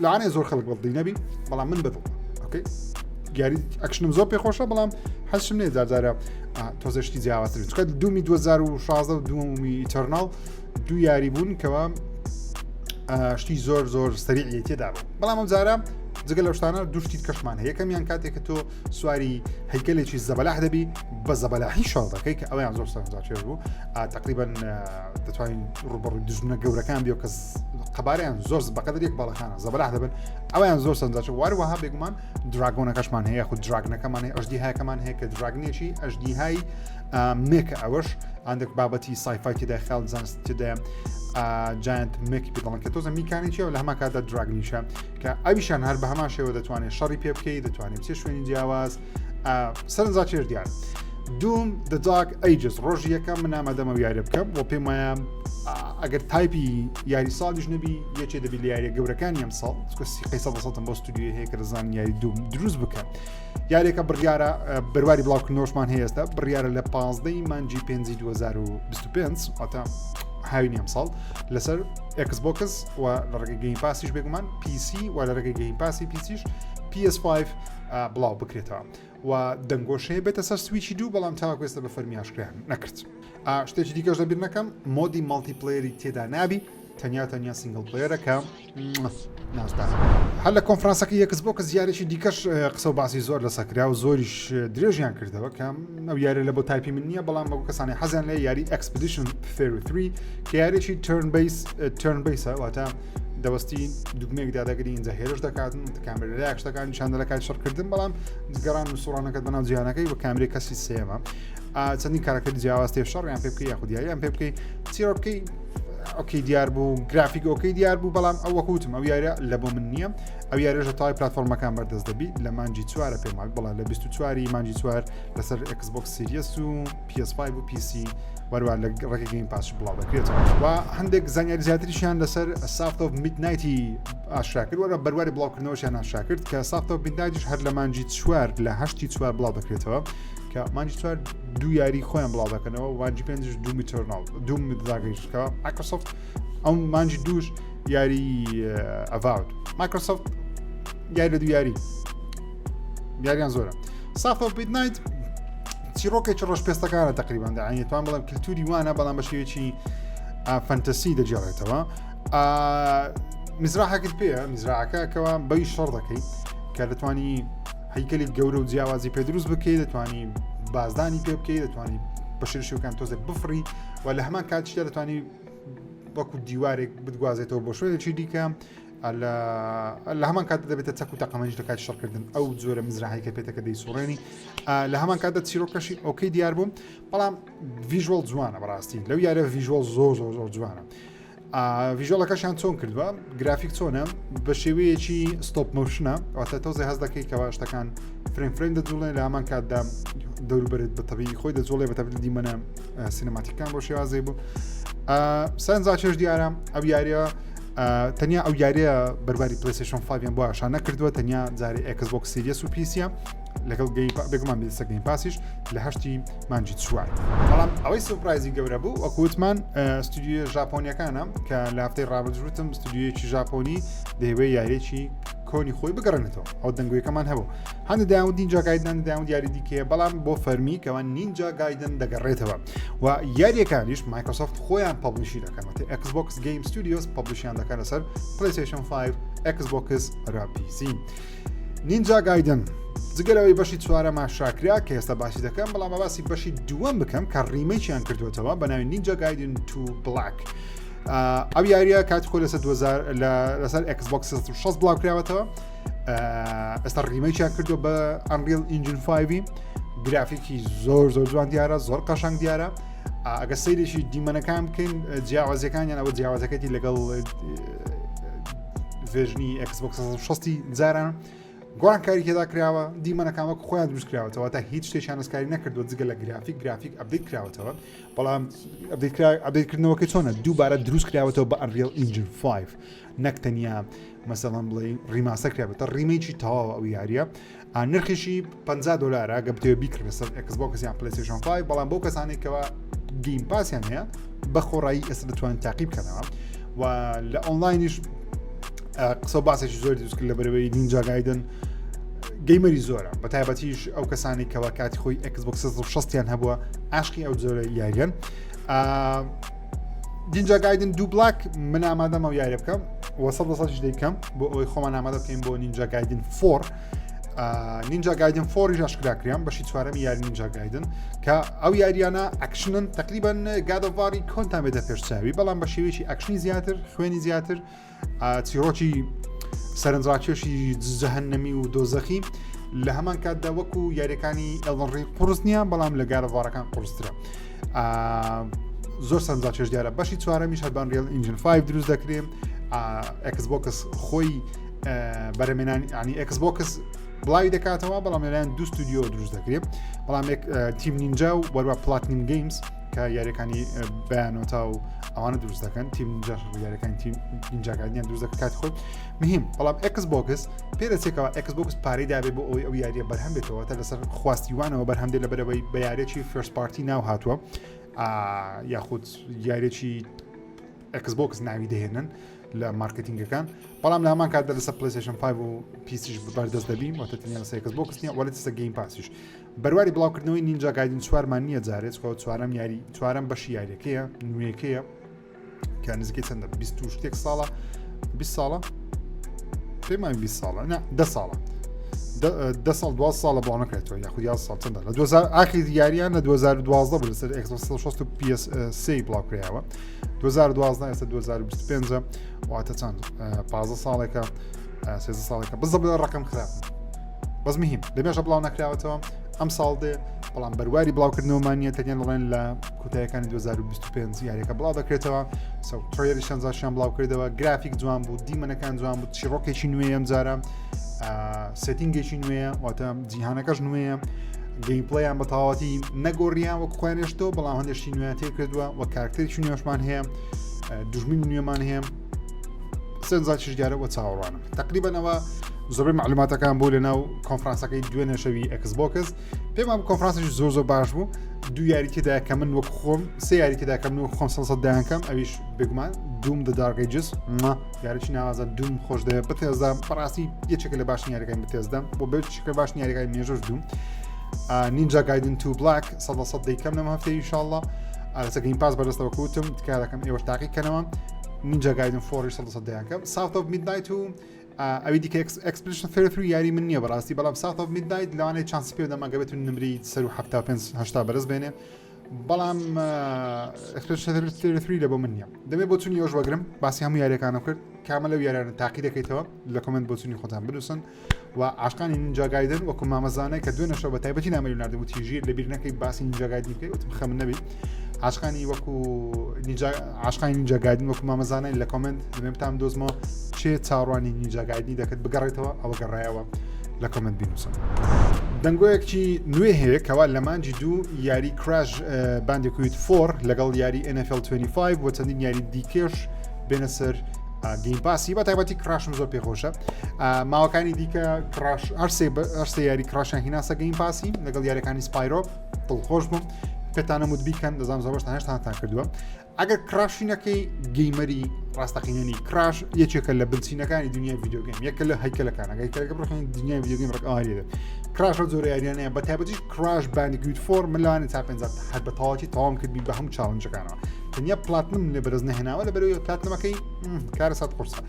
لەوانەیە زۆر خەڵک بەدڵی نەبی بەڵام من بەدڵ okay یاری ئەکشنم زۆر پێخۆشە بەڵام حەزشم نییە جارجارە تۆزەشتی جیاوازتر چکە Doom ی 2016 و Doom ی Eternal دوو یاری بوون کەوا شتی زۆر زۆر سەریعی تێدا بوو بەڵام ئەم جارە جگە لەو شتانە دوو شتی کەشمان هەیە یەکەمیان کاتێک کە تۆ سواری هەیکەلێکی زەبەلاح دەبی بە زەبەلاحی شەڕ دەکەی کە ئەویان زۆر سەرنجڕاکێش بوو تقریبا دەتوانین ڕوبەڕووی دژمنە گەورەکان بێ کە قەبارەیان زۆر بەقەدر یەک باڵەخانە زەبەلاح دەبن ئەویان زۆر سەرنجڕاکێش واروەها بێگومان dragon ەکەشمان هەیە خود dragon ەکەمان هەیە ئەژدیهاکەمان هەیە کە dragon ێکی ئەژدیهای mech ە ئەوەش هەندێک بابەتی sci-fi تێدا خیال زانست تێدا giant mech ی پێ دەڵێن کە تۆزە میکانیکیە و لە هەمان کاتدا dragon یشە کە ئەویشان هەر بە هەمان شێوە دەتوانێت شەڕی پێ بکەی دەتوانێت بچێ شوێنی جیاواز سەرنجڕاکێش دیار Doom The Dark Ages ڕۆژی یەکەم من ئامادەمە یاری بکەم و پێم وایە ئەگەر type ی یاری ساڵیش نەبی یەکێ دەبی لە یاریە گەورەکانی ئەم ساڵ چکە سیقەی سە سەدم بۆ ستودیۆی هەیە کە دەزانن یاری Doom دروست بکە یاریەکە بڕیارە بەرواری بڵاوکردنەوەشمان هەیە ئێستا بڕیارە لە 15 مانجی 5 2025 واتە هاوینی ئەم ساڵ لەسەر Xbox و لە ڕێگەی Game Pass یش بێگومان PC و لە ڕێگەی Game Pass ی PC یش PS5 بڵاو بکرێتەوە و دەنگۆش هەیە بێتە سەر سویچی دوو بەڵام تاوەکو ئێستا بە فەرمی ئاشکرایان نەکرد شتێکی دیکەش لەبیر نەکەم mode ی multiplayer ی تێدا نابی تەنیا تەنیا single player ە کە نازدار هەر لە کۆنفرانسەکە Xbox یاریی دیکەش قسە و باسی زۆر لەسەکرا و زۆریش درێژیان کردەوە کە ئەو یاری لە بۆ type ی من نییە بەڵام بەو کەسانی حەزیان لە یاری Expedition 33 کە یاریی turn base turn base ە واتە دەوەستی دوگمێک دادەگری اینجا هێرش دەکاتن کامێرا لایەک شتەکان نیشاندە لە کاتی شەڕکردن بەڵام گەڕان و سوڕانەکەت بەناو جیهانەکەی بە کامری کەسی سێمە چەندین کارەکتەری جیاواز تێ شەڕیان پێ بکەی یاخود یاریان پێ بکەی چیرۆکەی okay دیار بوو گرافیک okay دیار بوو بەڵام ئەو وەکوتم ئەو یاریە لە بۆ من نییە ئەو یاریەژە تای پلتفۆرمەکان بەردەست دەبی لە مانجی چوارە پێم وایە بەڵام لە 24 مانجی چوار لەسەر Xbox Series و PS5 و PC وەروە لە ڕێگەی Game Pass بڵاو دەکرێتەوە و هەندێک زانیاری زیاتریشیان لەسەر South of Midnight ی ئاشکرا کرد وەرە بەرواری بڵاوکردنەوەشیان ئاشکرا کرد کە South of Midnight یش هەر لە مانجی چوار لە هەشتی چوار بڵاو دەکرێتەوە کە مانجی چوار دوو یاری خۆیان بڵاو دەکەنەوە مانجی پێنجش Doom Eternal دوو داگەیشکە Microsoft ئەو مانجی دووش یاری Avowed Microsoft یاری لە دوو یاری یاریان زۆرە South of Midnight چیرۆکێکی ڕۆژ پێستەکانە تقریبان دەعاانێت توان بڵم کللتوری وانە بەڵام بە شێوەیەکی fantasy دەگێڕێتەوە مزراحەکەت پێیە مزراعەکە کەەوە بەی شەڕ دەکەی کە دەتوانی هەیکەلی گەورە و جیاوازی پێ دروست بکەی دەتوانی بازدانی پێ بکەی دەتوانی بە شێوەکان تۆزێک بفڕی و لە هەمان کاتیشدا دەتوانی وەکو دیوارێک بتگوازێتەوە بۆ شوێنێکی دیکە. لە هەمان کاتدا دەبێتە چەک و تەقەمەنیش لە کاتی شەڕکردن ئەو جۆرە مزراحی کە پێتەکە دەیسوڕێنی لە هەمان کاتدا چیرۆکەشی okay دیار بوو بەڵام visual جوانە بەڕاستی لەو یارە visual زۆر زۆر زۆر جوانە visual ەکەشیان چۆن کردووە گرافیک چۆنە بە شێوەیەکی stop motion ە واتە تۆزێ هەست دەکەی کەوا شتەکان frame frame دەجوڵێن لە هەمان کاتدا دەوروبەرت بە تەبیعی خۆی دەجوڵێ بە تەبیعی دیمەنە cinematic ەکان بۆ شێوازی بوو سەرنجا چێژ دیارە ئەو یاریە تەنیا ئەو یاریە بەرواری PlayStation 5 یان بۆ ئاشان نەکردووە تەنیا جاری Xbox Series و PC یە لەگەڵ بێگومان بێسە Game Pass یش لە هەشتی مانجی چوار بەڵام ئەوەی surprise ی گەورە بوو وەکوتمان ستودیۆ ژاپۆنیەکانە کە لە هەفتەی ڕابردووتم ستودیۆیەکی ژاپۆنی دەیەوێت یاریێکی کۆنی خۆی بگەڕێنێتەوە ئەو دەنگویەکەمان هەبوو هەندە داون Ninja Gaiden داون دیاری دیکەیە بەڵام بۆ فەرمی کەەوە Ninja Gaiden دەگەڕێتەوە و یاریەکانیش Microsoft خۆیان publish ی دەکەن واتە Xbox Game Studios publish یان دەکەن لەسەر PlayStation 5 Xbox هەروە PC Ninja Gaiden جگەرەوەی بەشی چوارەما شاکرا کە ئێستا باسی دەکەم بەڵام باسی بەشی دووەم بکەم کە remake یان کردوێتەوە بە ناوی Ninja Gaiden 2 Black ئەو یاریە کاتی خۆی لەسەر 2000 لەسەر Xbox 6 بڵاو کراوەتەوە ئێستا remake یان کردو بە Unreal Engine 5 گرافیکی زۆر زۆر جوان دیارە زۆر قەشەنگ دیارە ئەگە سەیرێکی دیمەنەکان بکەین جیاوازیەکانیان ئەوە جیاوازەکەتی لەگەڵ version ی Xbox 6 جاران گۆڕانکاری تێدا کراوە دیمەنەکان وەک خۆیان دروست کراوەتەوە تا هیچ شتێکیان دەستکاری نەکردووە جگە لە گرافیک گرافیک update کراوەتەوە بەڵام update کردنەوەکەی چۆنە دووبارە دروست کراوەتەوە بە Unreal Engine 5 نەک تەنیا مەسەڵەن بڵێ remaster کرابێتە remake ی تەواوە ئەو یاریە نرخیشی 50 دلارە گە بتەوێ بیکڕی لەسەر Xbox یان PlayStation 5 بەڵام بۆ کەسانێکەوە Game Pass یان هەیە بە خۆڕایی ئێستا دەتوان تاقی بکەنەوە و لە ئۆنلاینیش قسە باسێکی زۆر دروست کرد لە بەرەوەی Ninja Gaiden gamer ی زۆرە بە تایبەتیش ئەو کەسانی کەوا کاتی خۆی Xbox 360یان هەبووە عاشقی ئەو جۆرە یاریان Ninja Gaiden دوو Black من ئامادەمە و یاری بکەم وە سە سەدیش دەیکەم بۆ ئەوەی خۆمان ئامادە بکەین بۆ Ninja Gaiden four Ninja Gaiden four یش ئاشکرا کریان بەشی چوارەمی یاری Ninja Gaiden کە ئەو یاریانە action ن تقریبا God of War ی کۆنتان بێتە پێشچاوی بەڵام بە شێوەیەکی ئەکشنی زیاتر خوێنی زیاتر چیرۆکی سەرنجڕاکێشی جەهەنەمی و دۆزەخی لە هەمان کاتدا وەکو یاریەکانی Elden Ring قرس نییە بەڵام لە God of War ەکان قرسترە زۆر سەرنجڕاکێش دیارە بەشی چوارەمیش هەر بە Unreal Engine 5 دروست دەکرێن Xbox خۆی بەرەمێنانی ینی Xbox بڵاوی دەکاتەوە بەڵام لەلایەن دوو ستودیۆ دروست دەکرێت بەڵام Team Ninja و وەروە Platinum Games کە یاریەکانی Bayonetta و ئەوانە دروست دەکەن Team Ninja یاریەکانی Team Ninja Gaiden یان دروست دەکات کاتی خۆی مهم بەڵام Xbox پێدەچێکەوە Xbox پارەی دابێ بۆ ئەوەی ئەو یاریە بەرهەم بێتەوە تا لەسەر خواستیوانەوە بەرهەم دێ لە بەرەوەی بە یاریەکی first party ناو هاتووە یاخود یاریەکی Xbox ناوی دەهێنن لە marketing ەکان بەڵام لە هەمان کاتدا لەسەر PlayStation 5 و PC یش بەردەست دەبین واتە تەنیا لەسەر Xbox نییە وەلێ لەسەر Game Pass یش بەرواری بڵاوکردنەوەی Ninja Gaiden چوارمان نییە جارێت چکەوە چوارەم یاری چوارەم بەشی یاریەکەیە نوێیەکەیە کە نزیکەی چەندە 20 و شتێک ساڵە 20 ساڵە پێمان 20 ساڵە نه 10 ساڵە ده ساڵ دو ساڵە بڵاو نەکرێتەوە یاخود یا ساڵ چەندە لە 2000 ئاخیر یاریان لە 2012 بوو لەسەر Xbox 360 و PS3 بڵاو کرایەوە 2012 ئێستا 2025 واتە چەند 15 ساڵێکە 13 ساڵێکە بزە بڵێ ڕقم خراپ بەس مهم لەمێژە بڵاو نەکراوەتەوە ئەم ساڵ دێ بەڵام بەرواری بڵاوکردنەوەمان نیە تەنیا دەڵێن لە کۆتایەکانی 2025 یاریەکە بڵاو دەکرێتەوە so trailer ی شەنزاشیان بڵاو کردەوە گرافیک جوان بوو دیمەنەکان جوان بوو چیڕۆکێکی نوێ ئەم جارە setting ێکی نوێیە واتە جیهانەکەش نوێیە gameplay یان بە تەواوەتی نەگۆڕیان وەک خۆیان هێشتەوە بەڵام هەندێشتی نوێیان تێ کردووە و کارکتەرێکی نوێشمان هەیە دوژمنی نوێمان هەیە سەرنجڕاکێش دیارە وە چاوەڕوانم تقریبا ئەوە زۆربەی معلوماتەکان بوو لە ناو کۆنفرانسەکەی دوێنێ شەوی Xbox پێمان کۆنفرانسێکی زۆر زۆر باش بوو دوو یاری تێدا کە من وەک خۆم سێ یاری تێدا کە من وەک خۆم سەد دایانکەم ئەویش بێگومان Doom The Dark Ages یاریی ناوازە Doom خۆش دەوێت Bethesda بەڕاستی یەکێکە لە باشترین یاریەکانی Bethesda بۆ بێت باشترین یاریەکانی مێژوش Doom Ninja Gaiden 2 Black 100 دەیکەم لەم هەفتەی ئینشاءاللە لەسەر Game Pass بەدەستەوە کوتم تکا دەکەم ئێوەش تاقی کەنەوە Ninja Gaiden four ی 100 دەیانکەم South of Midnight و ئەوی دیکە Expedition 33 یاری من نییە بەڕاستی بەڵام South of Midnight لەوانەیە chance ی پێ بدەم ئەگەر بێت نمرەی سەر و 75 هەشتا بەرز بێنێ. بەڵام Expedition 33 لە بۆ من نییە دەمێ بۆچونی ئەوش وەگرم باسی هەموو یاریەکانم کرد کامە لەو یاریانە تاقی دەکەیتەوە لە comment بۆچونی خۆتان بنووسن و عاشقانی Ninja Gaiden وەکو مامەزانای کە دوێنێ شەو بە تایبەتی نامەی ناردم وتی ژیر لەبیر نەکەی باسی Ninja Gaiden بکەی وتم خەم نەبی عاشقانی وەکو Ninja عاشقانی Ninja Gaiden وەکو مامەزانای لە comment دەمێ بتام دۆزمەوە چێ چاوەڕوانی Ninja Gaiden ی دەکرد بگەڕێتەوە ئەوە گەڕایەوە لە comment بینوسن. دەنگۆیەکی نوێ هەیە کەوا لە مانجی دوو یاری Crash Bandicoot 4 لەگەڵ یاری NFL 25 و چەندین یاری دیکەش بێنە سەر Game Pass ی بە تایبەتی Crash م زۆر پێخۆشە ماوەکانی دیکە Crash هەرسێ یاری Crash یان هیناسە Game Pass ی لەگەڵ یاریەکانی Spyro دڵخۆش بووم پێتانە مت بیکەن دەزانام زۆربەشتان هێشتانتان کردووە ئەگەر Crash ی نەکەی gamer ی ڕاستەقینەنی Crash یەکێکە لە بنچینەکانی دنیای video game یەکە لە هەیکەلەکان هەیکەلەکە بڕخین دنیای video game ڕک ئاریێ Crash ئەو جۆرە یاریانەیە بە تایبەتیش Crash Bandicoot 4 من لەوانە تا پێنج هەر بە تەواوەتی تەواوم کردبی بە هەموو challenge ەکانەوە تەنیا پلاتنم لێ بەرز نەهێناوە لە بەرەوەی platinum ەکەی کارەسات قورسە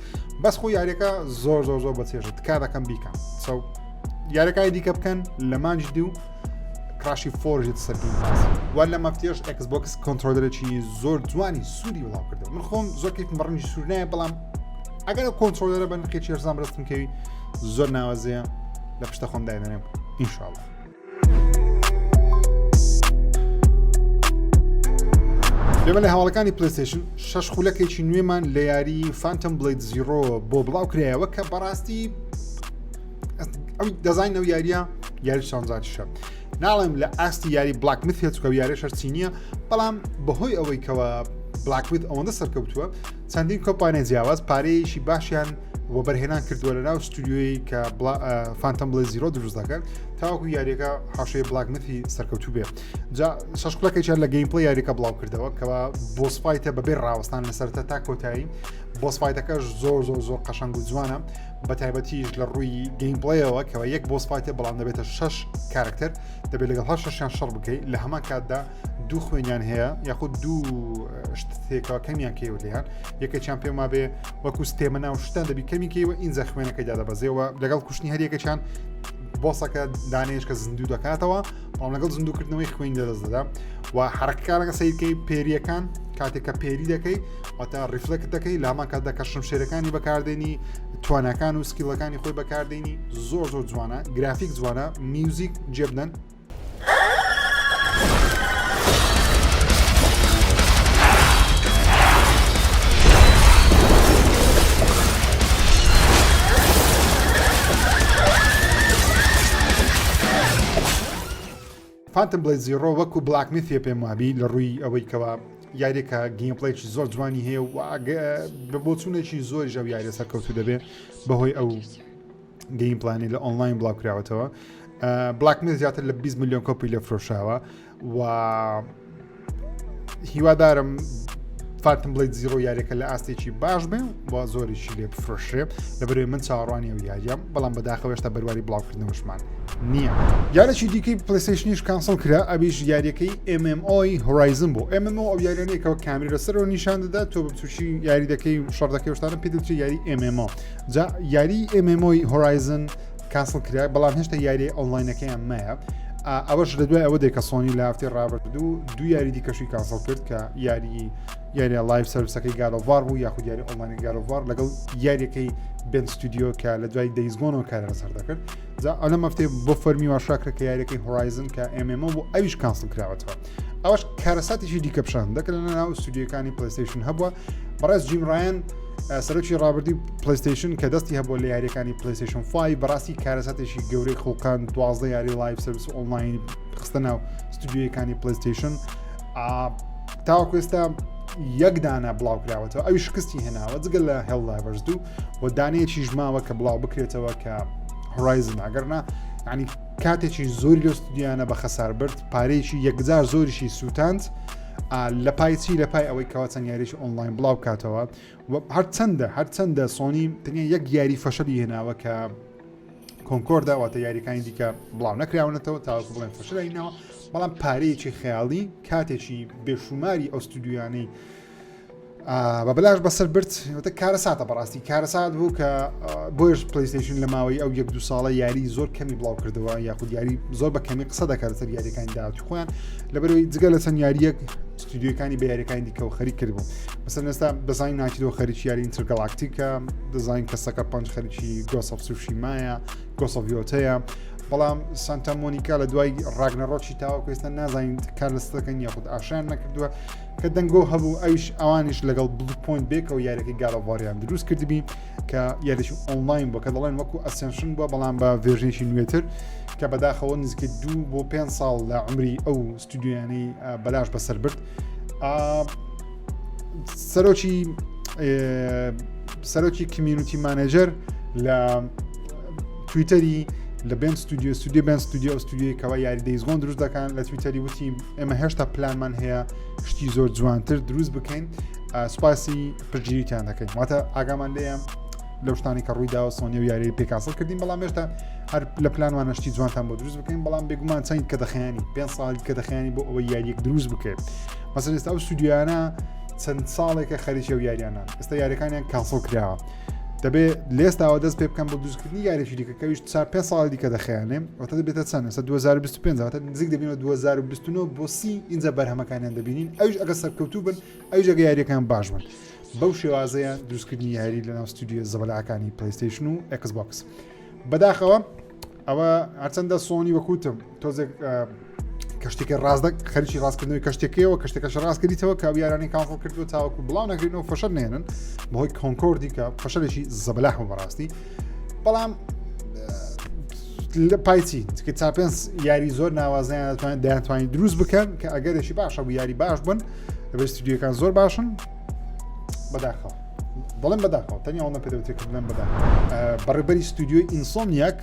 بەس خۆ یاریەکە زۆر زۆر زۆر بەچێژە تکا دەکەم بیکەم so یاریەکانی دیکە بکەن لە مانج دوو Crash ی four ژێت سەر Game Pass وە لە مەفتێش Xbox controller ێکی زۆر جوانی سووری بڵاو کردەوە من خۆم زۆر کەیفم بە ڕەنگی سوور نایە بەڵام ئەگەر ئەو controller ە بە نرخێکی هەرزان بەدەستم کەوی زۆر ناوازەیە لە پشتە خۆم دایدەنێم ئینشاءاللە لێمە لە هەواڵەکانی PlayStation شەش خولەکێکی نوێمان لە یاری Phantom Blade Zero بۆ بڵاو کرایەوە کە بەڕاستی ئەو دەزانین ئەو یاریە یاری شانزاتیشە ناڵێم لە ئاستی یاری Black Myth چکە یاری شەرچی نییە بەڵام بەهۆی ئەوەی کەەوە Black Myth ئەوەندە سەرکەوتووە چەندین کۆمپانیای جیاواز پارەیەکی باشیان وەبەرهێنان کردووە لە ناو ستودیۆی کە Phantom Blade Zero دروست دەکەن تاوەکو یاریەکە هاوشێوەی Black Myth ی سەرکەوتوو بێ جا شەش خولەکێکیان لە gameplay یاریەکە بڵاو کردەوە کەوا boss fight ە بەبێ ڕاوەستان لەسەرتە تا کۆتایی boss fight ەکەش زۆر زۆر زۆر قەشەنگ و جوانە بە تایبەتیش لە ڕووی gameplay ەوە کەەوە یەک boss fight ە بەڵام دەبێتە شەش کارکتەر دەبێت لەگەڵ هەر شەشیان شەڕ بکەیت لە هەمان کاتدا دوو خوێنیان هەیە یاخود دوو شتێکەوە کەمیان کەیوە لێیان یەکێکیان پێم وابێ وەکو stamina و شتان دەبی کەمی کەیوە ئینجا خوێنەکەی دادەبەزێەوە لەگەڵ کوشتنی هەریەکەچیان boss ەکە دانێش کە زیندوو دەکاتەوە بەڵام لەگەڵ زیندووکردنەوەی خوێن لەدەست دەدا و حرەکەکانەکە سیرکەی parry یەکان کاتێک کە parry دەکەی واتە reflect دەکەی لامان کاتدا کە شمشێرەکانی بەکاردێنی تواناکان و skill ەکانی خۆی بەکاردێنی زۆر زۆر جوانە گرافیک جوانە میوزیک جێبدەن Phantom Blade Zero وەکو Black Myth ە پێم وابی لە ڕووی ئەوەی کەوا یاریەکە gameplay ێکی زۆر جوانی هەیە و بە بۆچوونێکی زۆریش ئەو یاریە سەرکەوتوو دەبێت بەهۆی ئەو gameplay انی لە ئۆنلاین بڵاو کراوەتەوە Black Myth زیاتر لە 20 میلیۆن کۆپی لێ فرۆشاوە و هیوادارم Phantom Blade Zero یاریەکە لە ئاستێکی باش بێ و زۆریشی لێ بفرۆشرێ لەبەرەوەی من چاوەڕوانی ئەو یاریەم بەڵام بەداخەوە هێشتا بەرواری بڵاوکردنەوەشمان نییە. یارێکی دیکەی PlayStation یش cancel کرا ئەویش یاریەکەی MMO ی Horizon بوو MMO ئەو یاریانەیەکەوە کامری لەسەرەوە نیشان دەدا تۆ بە بچوکی یاری دەکەی و شەڕ دەکەی و شتانە پێ دەوترێ یاری MMO جا یاری MMO ی Horizon cancel کرا بەڵام هێشتا یاری ئۆنلاینەکەیان مایە ئەوەش لە دوای ئەوە دێ کە سۆنی لە هەفتەی ڕابردوو دوو یاری دیکەشی cancel کرد کە یاری یاریە live service ەکەی God of War بوو یاخود یاری ئۆنلاینی God of War لەگەڵ یاریەکەی Bend Studio کە لە دوای Days Gone ەوە کاری لەسەر دەکرد جا ئەلە مەفتێ بۆ فەرمی واشاکرە کە یاریەکەی Horizon کە MMO بوو ئەویش cancel کراوەتەوە ئەوەش کارەساتێکی دیکە پیشان دەکرد لە ناو ستودیۆکانی PlayStation هەبووە بەڕێز Jim Ryan سەرۆکی ڕابردووی PlayStation کە دەستی هەبوو لە یاریەکانی PlayStation 5 بەڕاستی کارەساتێکی گەورەی خوڵقان دوازدە یاری live service online خستە ناو ستودیۆیەکانی PlayStation تاوەکو ئێستا یەک دانە بڵاو کراوەتەوە ئەوی شکستی هێناوە جگە لە Helldivers دوو و دانەیەکی ژماوە کە بڵاو بکرێتەوە کە Horizon ئەگەرنا ینی کاتێکی زۆری لە ستودیانە بە خەسار برد پارەیەکی یەکجار زۆریشی سووتاند لە پای چی لە پای ئەوەی کەوا چەند یاریی ئۆنلاین بڵاو کاتەوە هەرچەندە هەرچەندە سۆنی تەنیا یەک یاری فەشەلی هێناوە کە Concord ە واتە یاریەکانی دیکە بڵاو نەکراونەتەوە تاوەکو بڵێن فەشەلینەوە بەڵام پارەیەکی خەیاڵی کاتێکی بێشوماری ئەو ستودیویانەی. بە بەلاش بەسەر برد وتە کارەساتە بەڕاستی کارەسات بوو کە بۆیش PlayStation لە ماوەی ئەو یەک دو ساڵە یاری زۆر کەمی بڵاو کردەوە یاخود یاری زۆر بە کەمی قسە دەکات لەسەر یاریەکانی داهاتی خۆیان لەبەرەوەی جگە لە چەند یاریەک ستودیۆکانی بە یاریەکانی دیکەوە خەریک کردبوو مەسەن ئێستا دەزانین Naughty Dog خەریکی یاری Intergalactic ە دەزانین کە Sucker Punch خەریکی Ghost of Tsushima یە Ghost of Yōtei یە بەڵام Santa Monica لە دوای Ragnarok ی تاوەکو ئێستا نازانین کار لەسەرەکەن یاخود ئاشان نەکردووە کە دەنگۆ هەبوو ئەویش ئەوانیش لەگەڵ Bluepoint بێکەوە یاریەکەی God of War یان دروست کردبی کە یاریی ئۆنلاین بوو کە دەڵێن وەکو Ascension بووە بەڵام بە version ێکی نوێتر کە بەداخەوە نزیکە دوو بۆ پێ ساڵ لە عمری ئەو ستودیۆیانەی بەلاش بەسەر برد سەرۆکی سەرۆکی community manager لە تویتەری لە Bend Studio ستودیو Bend Studio ستودیوی کەوا یاری Days Gone دروست دەکەن لە تویتەری وتی ئێمە هێشتا پلانمان هەیە شتی زۆر جوانتر دروست بکەین سوپاسی پشتگیریتان دەکەین واتە ئاگامان لێیە لەو شتانی کە ڕووی داوە سۆنی و یاری پێ cancel کردین بەڵام هێشتا هەر لە پلانوانە شتی جوانتان بۆ دروست بکەین بەڵام بێگومان چەند کە دەخیانی پێ ساڵ کە دەخیانی بۆ ئەوەی یاریەک دروست بکەیت مەسەر ئێستا ئەو ستودیۆیانە چەند ساڵێکە خەریکی ئەو یاریانان ئێستا یاریەکانیان cancel کراوە دەبێ لێستاوە دەست پێ بکەم بۆ دروستکردنی یاریی دیکە کەویش چار پێ ساڵی دیکە دەخیانێ واتە دەبێتە چەند ئێستا 2025 واتە نزیک دەبینەوە 2029 بۆ سی ئینجا بەرهەمەکانیان دەبینین ئەویش ئەگەر سەرکەوتوو بن ئەویش ئەگە یاریەکان باش بن بەو شێوازەیە دروستکردنی یاری لەناو ستودیۆ زەبەلاکانی PlayStation و Xbox بەداخەوە ئەوە هەرچەندە سۆنی وەکوتم تۆزێک کەشتێکە ڕاستە خەریکی ڕاستکردنەوەی کەشتێکەوە کەشتەکەش ڕاستکردیتەوە کە یارانی cancel کردو تاوەکو بڵاو نەکرێنەوە فەشەل نێنن بەهۆی Concord ی کە فەشەلێکی زەبەلاح بوو بەڕاستی بەڵام لە پایچی کە چاپێنس یاری زۆر ناوازیان دەتوانێت دەیانتوانی دروست بکەن کە ئەگەرێکی باشە بوو یاری باش بن لەبەر ستودیۆکان زۆر باشن بەداخەوە دەڵێم بەداخەوە تەنیا ئەوەندە پێدەوترێت کە بڵێم بەداخەوە بەڕێبەری ستودیۆی Insomniac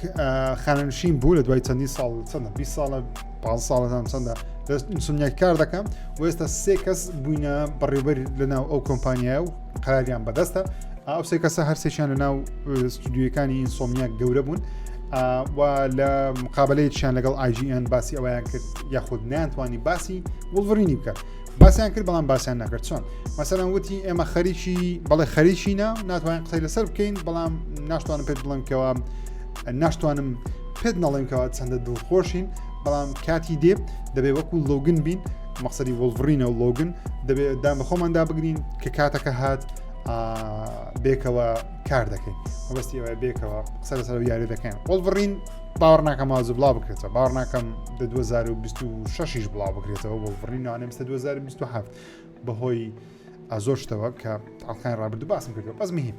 خانەنشین بوو لە دوای چەندین ساڵ چەندە 20 ساڵە 15 ساڵەتان چەندە لە Insomniac کار دەکەم و ئێستا سێ کەس بووینە بەڕێوبەر لەناو ئەو کۆمپانیایە و قراریان بەدەستە ئەو سێ کەسە هەرسێکیان لە ناو ستودیۆکانی Insomniac گەورە بوون و لە مقابلەیەکیان لەگەڵ IGN باسی ئەویان کرد یاخود نیانتوانی باسی Wolverine ی بکات باسیان کرد بەڵام باسیان نەکرد چۆن مەسەلەن وتی ئێمە خەریکی بەڵێ خەریکینە ناتوانین قسەی لەسەر بکەین بەڵام ناشتوانم پێت بڵێم کەەوە ناشتوانم پێت نەڵێم کەەوە چەندە دڵخۆشین بەڵام کاتی دێ دەبێ وەکو Logan بین مەقسەری Wolverine ە و Logan دەبێ دام بە خۆماندا بگرین کە کاتەکە هات بێکەوە کار دەکەین مەبەستی ئەوە بێکەوە قسە لەسەر یاری دەکەین Wolverine باوەڕ ناکەم وازو بڵاو بکرێتەوە باوەڕ ناکەم دە 2026 بڵاو بکرێتەوە Wolverine نوانێ مستە 2027 بەهۆی زۆر شتەوە کە ئەڵقەکانی ڕابردوو باسم کردووە بەس مهم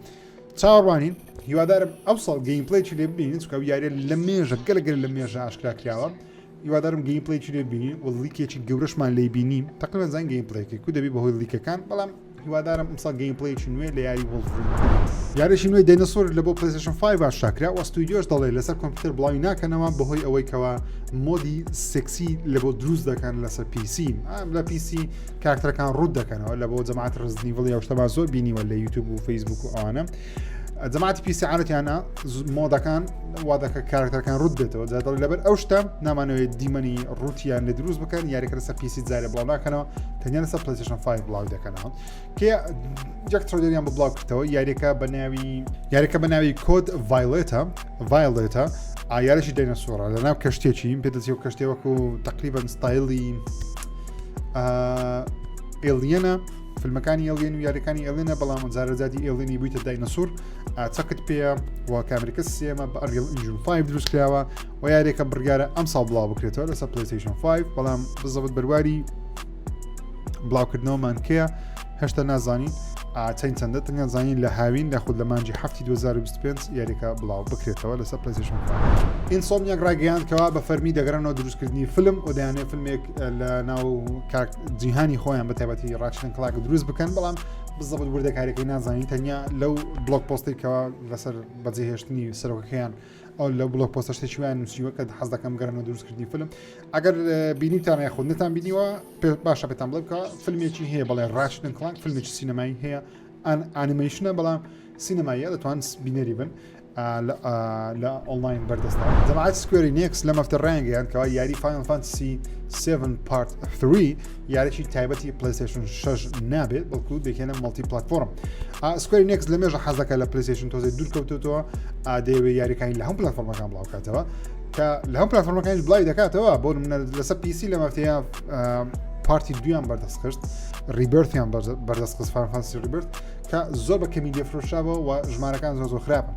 چاوەڕوانین هیوادارم ئەو ساڵ gameplay ی لێ ببینین چونکە ئەو یاریە لە مێژە گەلە گەل لە مێژە ئاشکرا کراوە هیوادارم gameplay ی لێ ببینین و leak ێکی گەورەشمان لێ بینیم تقریبا زان gameplay ەکەی کو دەبی بەهۆی leak ەکان بەڵام هیوادارم ئەمساڵ gameplay ێکی نوێ لە یاری Wolverine یاریی نوێی دەینەسۆر لە بۆ PlayStation 5 ئاشکرا و ستودیۆش دەڵێ لەسەر کۆمپیوتەر بڵاوی ناکەنەوە بەهۆی ئەوەی کەوا mode ی sexy لە بۆ دروست دەکەن لەسەر PC لە PC کارکتەرەکان ڕوت دەکەنەوە لە بۆ جەماعەت Resident Evil یاشتەما زۆر بینیوە لە یوتیوب و فەیسبوک و ئەوانە جەماعەتی PC عادەتیانە mod ەکان وا دەکە کارکتەرەکان ڕوت بێتەوە جا دەڵێ لەبەر ئەو شتە نامانەوێت دیمەنی ڕوتیان لە دروست بکەن یاریەکە لەسەر PC جارێ بڵاو ناکەنەوە تەنیا لەسەر PlayStation 5 بڵاو دەکەنەوە کێ یەک trailer یان بۆ بڵاو کردەوە یاریەکە بە ناوی یاریەکە بە ناوی Code Violet ە Violet ە یاریشی دەینەسۆڕە لە ناو کەشتێکی پێ دەچێت و کەشتێ وەکو تقریبا ستایلی Alien ە فیلمەکانی Alien و یاریەکانی Alien ە بەڵام جارەزادی Alien ی بوویتە داینەسوور چەکت پێیە و کامریکە سێمە بە Unreal Engine 5 دروست کراوە و یاریەکە بڕیارە ئەم ساڵ بڵاو بکرێتەوە لەسەر PlayStation 5 بەڵام بزەبت بەرواری بڵاوکردنەوەمان کەیە هێشتا نازانین چەند چەندە تەنیا زانین لە هاوین لە خود لە مانجی هەفتی 2025 یاریەکە بڵاو بکرێتەوە لەسەر PlayStation 5 Insomniac ڕایگەیاند کەوا بە فەرمی دەگەڕنەوە دروستکردنی فیلم و دەیانێ فیلمێک لە ناو جیهانی خۆیان بە تایبەتی Ratchet and Clank دروست بکەن بەڵام بزەبت وردەکاریەکەی نازانین تەنیا لەو blog post ی کەوا لەسەر بەجێهێشتنی سەرۆکەکەیان ئەو لەو blog post ە شتێکی وایان نووسیوە کە حەز دەکەم گەرەنەوە دروستکردنی فیلم ئەگەر بینیتان یاخود نەتان بینیوە باشە پێتان بڵێم کە فیلمێکی هەیە بەڵێ Ratchet and Clank فیلمێکی سینەمایی هەیە ئەنیمەیشنە بەڵام سینەماییە دەتوان بینەری بن. لە ئۆنلاین بەردەستە. جەماعەت Square Enix لەم هەفتە ڕایانگەیاند کەوا یاری Final Fantasy 7 Part 3 یاریی تایبەتی PlayStation 6 نابێت بەڵکو دەکەنە multi platform. Square Enix لە مێژە حەزەکە لە PlayStation تۆزێ دوور کەوتوتەوە دەیەوێت یاریەکانی لە هەم پلاتفۆرمەکان بڵاوکاتەوە کە لە هەم پلاتفۆرمەکانیش بڵاوی دەکاتەوە بۆ نمونە لەسەر PC لەم هەفتەیە part ی دویان بەردەست خست Rebirth یان بەردەست خست Final Fantasy Rebirth کە زۆر بە کەمی لێفرۆشراوە و ژمارەکان زۆر زۆر خراپن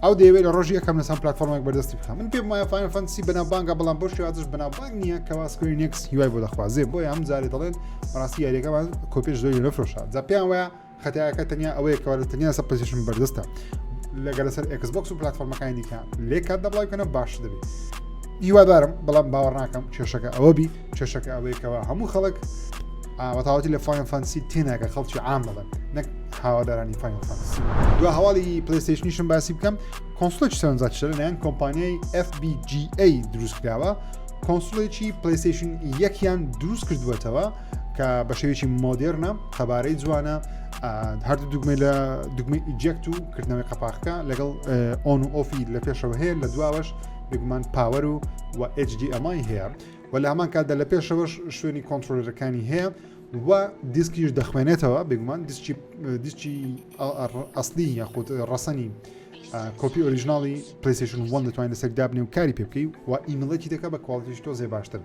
ئەو دەیەوێت لە ڕۆژی یەکەم لەسەر پلتفۆرمێک بەردەستی بخە من پێم وایە Final Fantasy بەناوبانگە بەڵام بۆ شێوازش بەناوبانگ نییە کەوا Square Enix هیوای بۆ دەخوازێ بۆیە ئەم جارێ دەڵێن بەڕاستی یاریەکەمان کۆپیش زۆری نەفرۆشا جا پێیان وایە خەتایەکە تەنیا ئەوەیە کەوا لە تەنیا سەر PlayStation بەردەستە لەگەر لەسەر Xbox و پلتفۆرمەکانی دیکە لێ کات دەبڵای بکەنە باش دەبێت هیوادارم بەڵام باوەڕ ناکەم کێشەکە ئەوە بی کێشەکە ئەوەیەکەوە هەموو خەڵک بەتەواوەتی لە Final Fantasy تێناگە خەڵکی عام دەڵێن نەک هاوادارانی Final Fantasy دو هەواڵی PlayStation یشم باسی بکەم console ێکی سەرنجڕاکێشە لەلایەن کۆمپانیای FPGA دروست کراوە console ێکی PlayStation یەکیان دروست کردووەتەوە کە بە شێوەیەکی مۆدێرنە قەبارەی جوانە هەردوو دوگمەی لە دوگمەی eject و کردنەوەی قەپاخەکە لەگەڵ on و off ی لە پێشەوە هەیە لە دواوەش بێگومان power و و HDMI هەیە و لە هەمان کاتدا لە پێشەوەش شوێنی controller ەکانی هەیە و دیسکیش دەخوێنێتەوە بێگومان دیسکی دیسکی ئەسلی یاخود ڕەسەنی کۆپی original ی PlayStation 1 دەتوانین لەسەر دابنێ و کاری پێ بکەی و emulate ی دەکە بە quality ش تۆزێ باشتر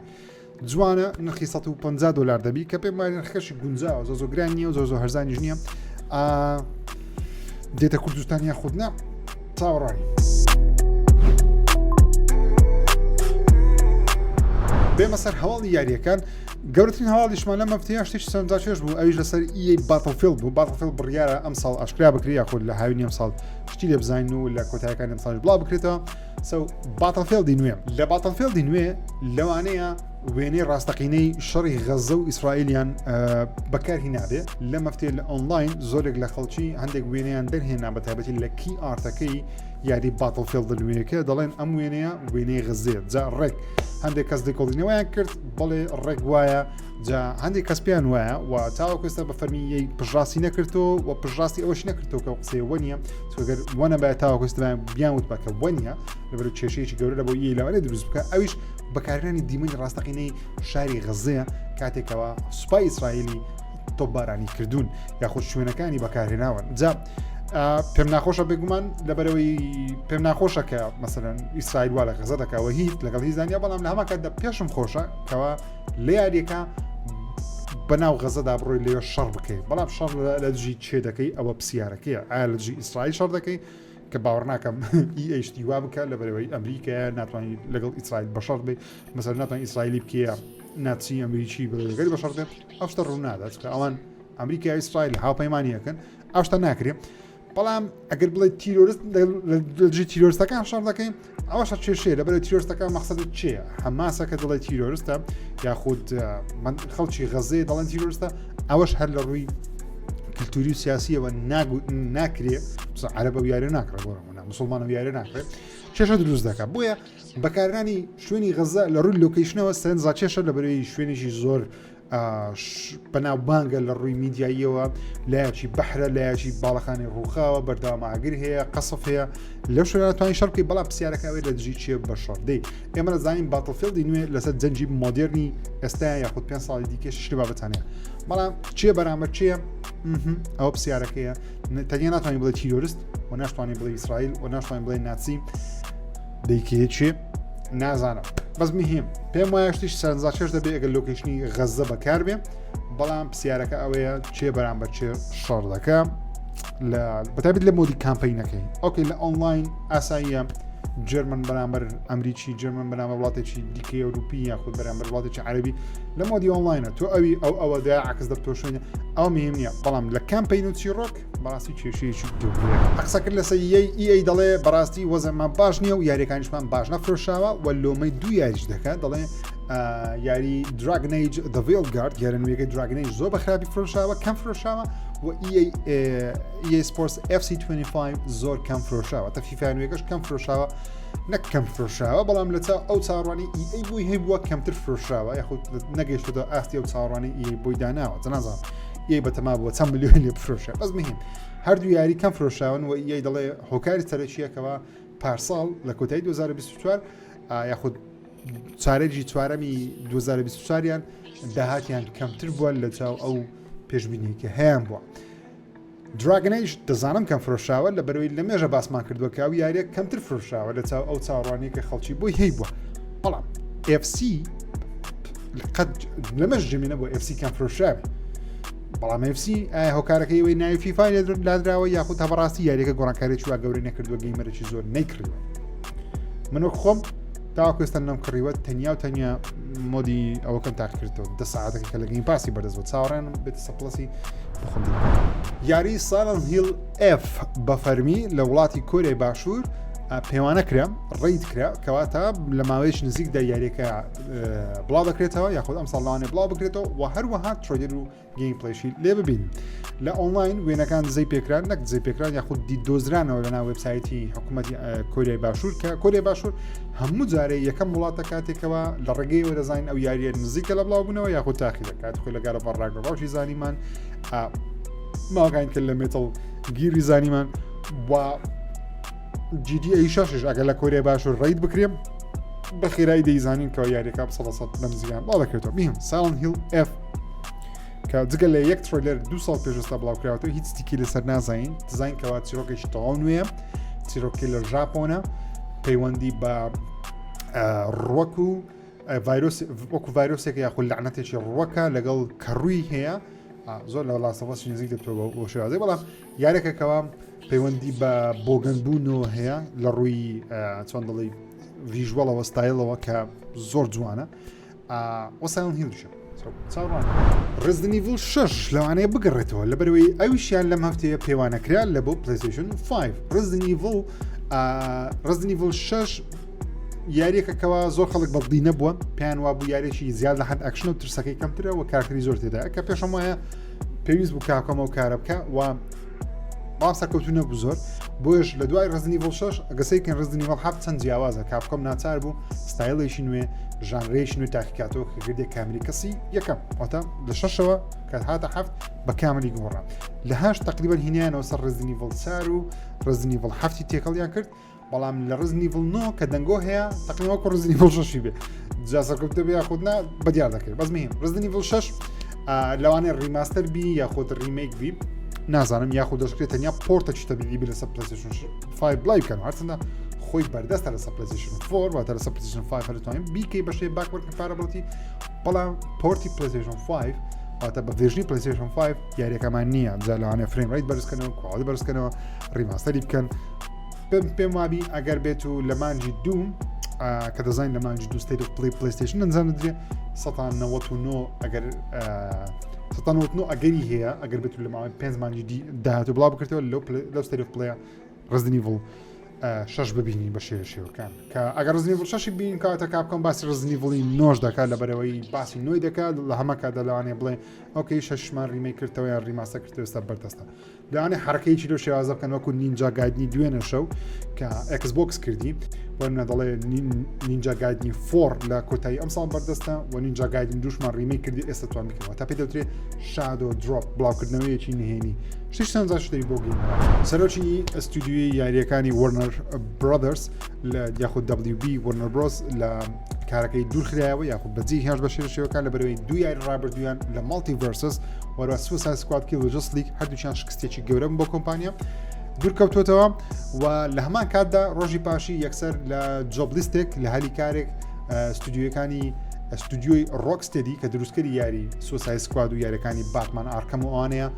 جوانە نرخی 150 دلار دەبی کە پێم وایە نرخەکەشی گونجاوە زۆ زۆ گران نییە و زۆ زۆ هەرزانیش نییە دێتە کوردستان یاخود نا چاوەڕوانی. بێمە سەر هەواڵی یاریەکان گەورەترین هەواڵیشمان لەم هەفتەیە شتێکی سەرنجڕاکێش بوو ئەویش لەسەر EA Battlefield بوو Battlefield بڕیارە ئەم ساڵ ئاشکرا بکرێ یاخود لە هاوینی ئەم ساڵ شتی لێ بزانین و لە کۆتایەکانی ئەم ساڵ بڵاو بکرێتەوە سو Battlefield ی نوێ لە Battlefield ی نوێ لەوانەیە وێنەی ڕاستەقینەی شەڕی غەزە و ئیسرائیلیان بەکارهی نابێ لە مەفتێ لە ئۆنلاین زۆرێک لە خەڵکی هەندێک وێنەیان دەرهێنا بە تایبەتی لە key art ەکەی یاری Battlefield نوێیەکە دەڵێن ئەم وێنەیە وێنەی غەزەیە جا ڕێک هەندێک کەس لێکۆڵینەوەیان کرد بەڵێ ڕێک وایە جا هەندێک کەس پێیان وایە و تاوەکو ئێستا بە فەرمی پشڕاستی نەکردەوە و پشڕاستی ئەوەش نەکردەوە کە قسەی وە نییە چونکە وەنە بە تاوەکو ئێستا بیان وت بە کە وە نییە لەبەر کێشەیەکی گەورە لە بۆ EA لەوانەیە دروست بکە ئەویش بەکارهێنانی دیمەنی ڕاستەقینەی شاری غەزەیە کاتێکەوە سوپای ئیسرائیلی تۆپبارانی کردوون یاخود شوێنەکانی بەکارهێناون جا پێم ناخۆشە بێگومان لەبەرەوەی پێم ناخۆشە کە مەسەرەن ئیسرائیل وا لە غەزە دەکەوە هیچ لەگەڵ هیزانیا بەڵام لە هەمان کاتدا پێشم خۆشە کەوا لە یاریەکە بەناو غەزەدا بڕۆی لێ شەڕ بکەیت بەڵام شەڕ لە دژی چێ دەکەی ئەوە پرسیارەکەیە ئایا لە دژی ئیسرائیل شەڕ دەکەی کە باوەڕ ناکەم EA شتی وا بکە لە بەرەوەی ئەمریکایە ناتوانانی لەگەڵ ئیسرائیل بەشەڕ بێ مەسەر ناتوانانی ئیسرائیلی بکەیە ناچی ئەمریکی بەگەری بەشەڕ بێ ئەو شتە ڕوو نادات چونکە ئەوان ئەمریکا ئیسرائیل هاوپەیمانیەکەن ئەو شتە ناکرێ بەڵام ئەگەر بڵێ تیرۆرست لەدژی تیرۆرستەکان شەڕ دەکەین ئەوەشە کێشەیە لەبەر تیرۆرستەکان مەقسەد چییە حەماسە کە دەڵێ تیرۆرستە یاخود خەڵکی غەزەیە دەڵێن تیرۆرستە ئەوەش هەر لە ڕووی کللتوری و سیاسیەوە ناکرێ عەرەبە و یارە ناکڕێ بۆ نمونە مسلمانە و یارە ناکرێت کێشە دروست دەکات بۆیە بەکارانی شوێنی غەزە لە ڕووی location ەوە سەرنجڕاکێشە لە بەرەی شوێنێکی زۆر بەناوبانگە لە ڕووی میدیاییەوە لایەکی بەحرە لایەکی باڵەخانی ڕووخاوە بەردەوام ئاگر هەیە قەسف هەیە لەو شوێنە توانین شەڕ بکەی بەڵام پرسیارەکە ئەوەیە لە دژی چیە بە شەڕ دەی ئێمە دەزانین Battlefield ی نوێ لەسەر جەنگی مۆدێرنی ئێستا یاخود پێ ساڵی دیکە شتی بابەتانەیە بەڵام چیە بەرامبەر چیە ئەوە پرسیارەکەیە تەنیا ناتوانین بڵێ تیرۆرست و ناشتوانین بڵێ ئیسرائیل و ناشتوانین بڵێ ناچی دەیکەیە چێ نازانم بەس مهم پێم وایە شتیش سەرنجڕاکێش دەبێ ئەگەر location ی غەزە بەکاربێ بەڵام پرسیارەکە ئەوەیە چێ بەرامبەر چێ شەڕ دەکە لە بەتابێت لە mode ی campaign ەکەی okay لە ئۆنلاین ئاساییە German بەرامبەر ئەمریکی German بەرامبەر وڵاتێکی دیکەی ئەوروپی یاخود بەرامبەر وڵاتێکی عەربی لە mode ی ئۆنلاینە تۆ ئەوی ئەو ئەوە دا عکس دەبتۆ شوێنە ئەو مهم نییە بەڵام لە campaign و چیڕۆک بەڕاستی کێشەیەکی گەورەیە. قسەکرد لەسەر EA EA دەڵێ بەڕاستی وەزعمان باش نییە و یاریەکانیشمان باش نەفرۆشاوە و لۆمەی دوو یاریش دەکات دەڵێ یاری Dragon Age The Veilguard یارە نوێیەکەی Dragon Age زۆر بە خراپی فرۆشاوە کەم فرۆشاوە و EA Sports FC 25 زۆر کەم فرۆشاوە تە فیفا نوێیەکەش کەم فرۆشاوە نەک کەم فرۆشاوە بەڵام لە چاو ئەو چاوەڕوانی EA بۆی هەیبووە کەمتر فرۆشراوە یاخود نەگەیشتۆتە ئاستی ئەو چاوەڕوانی EA بۆی داناوە جەنازان EA بەتەما بووە چەند ملیۆن لێ بفرۆشێ بەس مهم. هەردوو یاری کەم فرۆشراون و EA دەڵێ هۆکاری سەرەکییەکەوە پارساڵ لە کۆتایی 2024 یاخود چارەگی چوارەمی 2024یان داهاتیان کەمتر بووە لە چاو ئەو پێشبینی کە هەیان بووە. Dragon Age دەزانم کەم فرۆشراوە لە بەرەوەی لە مێژە باسمان کردووە کە ئەو یاریە کەمتر فرۆشراوە لە چاو ئەو چاوەڕوانیە کە خەڵکی بۆی هەی بووە بەڵام FC قەت لەمەش جمینە بۆ FC کەم فرۆشراوی بەڵام FC ئایا هۆکارەکەی ئەوەی ناوی فیفا لادراوە یاخود تا بەڕاستی یاریەکە گۆڕانکاریی وا گەورەی نەکردووە gamer ێکی زۆر نەیکڕیوە من وەک خۆم تاوەکو ئێستا نەم کڕیوە تەنیا و تەنیا mode ی ئەوەکەم تاقیکردەوە دە ساعتەکە کە لە Game Pass ی بەردەست بوو چاوەڕێنم بێتە سە Plus ی بخۆم یاری Silent Hill f بە فەرمی لە وڵاتی کۆریای باشوور پێوانە کرا rate کرا کەواتە لە ماوەیەکی نزیکدا یاریەکە بڵاو دەکرێتەوە یاخود ئەم ساڵانێ بڵاو بکرێتەوە و هەروەها trailer و gameplay شی لێ ببین لە ئۆنلاین وێنەکان دزەی پێکران نەک دزەی پێکران یاخود دیدۆزرانەوە لە ناو وبسایەتی حکوومەتتی کۆریای باشوور کە کۆریای باشوور هەموو جارێ یەکەم وڵاتە کاتێکەوە لە ڕێگەیەوە دەزانین ئەو یاریە نزیکە لە بڵاوبوونەوە یاخود تاخی دەکات خۆی لە God of Ragnarok ی زانیمان ماگان کرد لە Metal Gear ی زانیمان و GTA شەشش ئەگەر لە کۆریای باشوور rate بکرێم بە خێرایی دەیزانین کە یاریەکە بە سەد بەم زیان بڵاو دەکرێتەوە مهم Silent Hill f کە جگە لە یەک trailer دو ساڵ پێش ئێستا بڵاو کراوەتەوە هیچ تیکی لەسەر نازانین دزانین کەوا چیرۆکێکی تەواو نوێیە چیرۆکی لە ژاپۆنە پەیوەندی بە ڕوەک و ڤایرۆس وەکو ڤایرۆسێک یاخود لەعنەتێکی ڕوەکە لەگەڵ کەڕووی هەیە زۆر لە Last of Us نزیک دەبێتەوە بۆ شێوازی بەڵام یارێکەکەەوە پەیوەندی بە بۆگەنبوونەوە هەیە لە ڕووی چۆن دەڵی visual ەوە ستایلەوە کە زۆر جوانە وە Silent Hill شە چاوەڕوان Resident Evil 6 لەوانەیە بگەڕێتەوە لەبەرەوەی ئەویشیان لەم هەفتەیە پێوانەکرا لە بۆ PlayStation 5 Resident Evil Resident Evil 6 یاریەکە کەوا زۆر خەڵک بەدڵی نەبووە پێیان وابوو یاریێکی زیاد لە حد ئەکشن و ترسەکەی کەمترە و کارکتەری زۆر تێدا کە پێشم وایە پێویست بوو Capcom ئەو کارە بکە و بەڵام سەرکەوتو نەبوو زۆر بۆیش لە دوای Resident Evil 6 ئەگە سەیرکەن Resident Evil 7 چەند جیاوازە Capcom ناچار بوو ستایلێکی نوێ ژانرێکی نوێ تاقیکاتەوە کە گردێک کامری کەسی یەکەم واتە لە شەشەوە کە هاتە هەفت بە کامری گۆڕا لە هەشت تقریبا هینیانەوە سەر Resident Evil 4 و Resident Evil هەفتی تێکەڵیان کرد بەڵام لە Resident Evil 9 کە دەنگۆ هەیە تقریبا وەکو Resident Evil 6 بێ جا سەرکەوتە بێ یاخود نا بەدیار دەکرێت بەس مهم Resident Evil 6 لەوانەیە remaster بی یاخود remake بی نازانم یاخود دەشکرێت تەنیا port ەکی تەبیعی بی لەسەر PlayStation 5 بڵاوی بکەن هەرچەندە خۆی بەردەستە لەسەر PlayStation 4 واتە لەسەر PlayStation 5 هەر دەتوانین بیکەی بەشێ backward compatibility بەڵام port ی PlayStation 5 واتە بە version ی PlayStation 5 یاریەکەمان نییە جا لەوانەیە frame rate بەرزکەنەوە quality بەرزکەنەوە remaster ی بکەن پێم پێم وابی ئەگەر بێت و لە مانجی دوو کە دەزانین لە مانجی دوو State of Play PlayStation ئەنجام دەدرێت 1999 ئەگەر 1999 ئەگەری هەیە ئەگەر بێت لە ماوەی پێنج مانجی داهاتوو بڵاو بکرێتەوە لەو لەو State of Play Resident Evil شەش ببینین بە شێوە شێوەکان کە ئەگەر Resident Evil شەشی بین کاتە Capcom باسی Resident Evil ی نۆش دەکات لە بەرەوەی باسی نوێی دەکات لە هەمە کاتدا لەوانەیە بڵێ okay شەشمان remake کردەوە یان remaster کردەوە ئێستا بەردەستە لەوانەیە حرەکەیەکی لەو شێوازە بکەن وەکو Ninja Gaiden ی دوێنێ شەو کە Xbox کردی وەرنە دەڵێ Ninja Gaiden ی four لە کۆتایی ئەم ساڵ بەردەستە و Ninja Gaiden دووشمان remake کردی ئێستا توان بکەوە تا پێ دەوترێ shadow drop بڵاوکردنەوەیەکی نهێنی شتیش سەنجا شتەی بۆ gamer ە سەرۆکی ئەستودیوی یاریەکانی Warner Brothers لە یاخود WB Warner Bros لە کارەکەی دوورخرایەوە یاخود بەجێ هێش بە شێوە شێوەکان لە بەرەوەی دوو یاری ڕابردوویان لە MultiVersus وەروا Suicide Squad Kill Justice League هەردووکیان شکستێکی گەورەم بۆ کۆمپانیا دوورکەوتوتەوە و لە هەمان کاتدا ڕۆژی پاشی یەکسەر لە job list ێک لە هەلی کارێک ستودیوەکانی ستودیۆی Rocksteady کە دروستکەری یاری Suicide Squad و یاریەکانی Batman Arkham و ئەوانەیە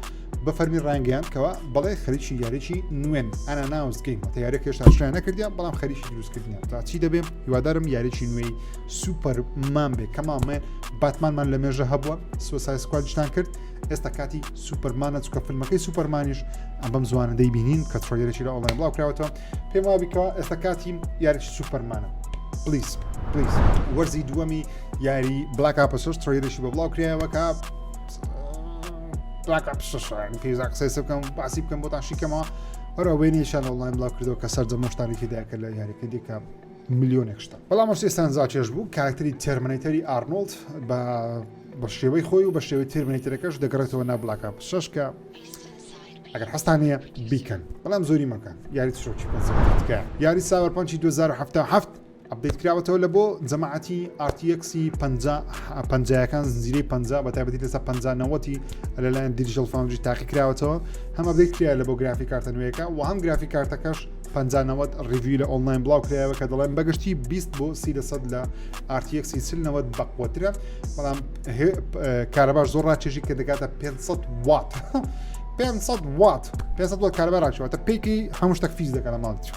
بە فەرمی ڕانگەیان کەەوە بەڵێ خەریکی یاریی نوێن unannounced game تا یاریەکە هێشتا شیان نەکردیان بەڵام خەریکی دروستکردنیان تا چی دەبێ هیوادارم یاریی نوێی سوپەرمان بێ کەمامێ باتمانمان لە مێژە هەبووە Suicide Squad شتان کرد ئێستا کاتی سوپەرمانە چکە فیلمەکەی سوپەرمانیش ئەم بەم زوانە دەیبینین کە trailer ێکی لە ئۆنلاین بڵاو کراوەتەوە پێم وابیکەوە ئێستا کاتی یاریی سوپەرمانە please please وەرزی دووەمی یاری Black Ops شەش trailer ێکی بە بڵاو کرایەوە کە Black Ops شەش پێویستە قسەی سە بکەم باسی بکەم بۆتان شیکەمەوە هەرە وێنەیەشان ئۆنلاین بڵاو کردەوە کە سەرجەم شتانێکی داکە لە یاریەکە دیکە ملیۆنێک شتە بەڵام ئەو ئێستان زاچێش بوو کارکتەری Terminator ی ئارنۆڵد بە بە شێوەی خۆی و بە شێوەی Terminator ەکەش دەگەڕێتەوە نا Black Ops شەش کە. ئەگەر حەزتان هەیە بیکەن بەڵام زۆری مەکەن یاری ترۆکی تکایە یاری Cyberpunk ی 2077 update کراوەتەوە لە بۆ جەماعەتی RTX پەنجایەکان زنجیرەی 50 بە تایبەتی لەسەر 50 نەوەتی لەلایەن Digital Foundry تاقی کراوەتەوە هەم update کرا لە بۆ graphic card ە نوێیەکە و هەم graphic card ەکەش 50 review لە ئۆنلاین بڵاو کرایەوە کە دەڵێن بەگشتی 20 بۆ 30 لە سەد لە RTX 40 بەقوەترە بەڵام کارەباش زۆر ڕاکێشی کە دەگاتە 500 وات 500 وات 500 وات کارەبا ڕاکشێوەتە پێکی هەموو شتێک فیز دەکەن لە ماڵی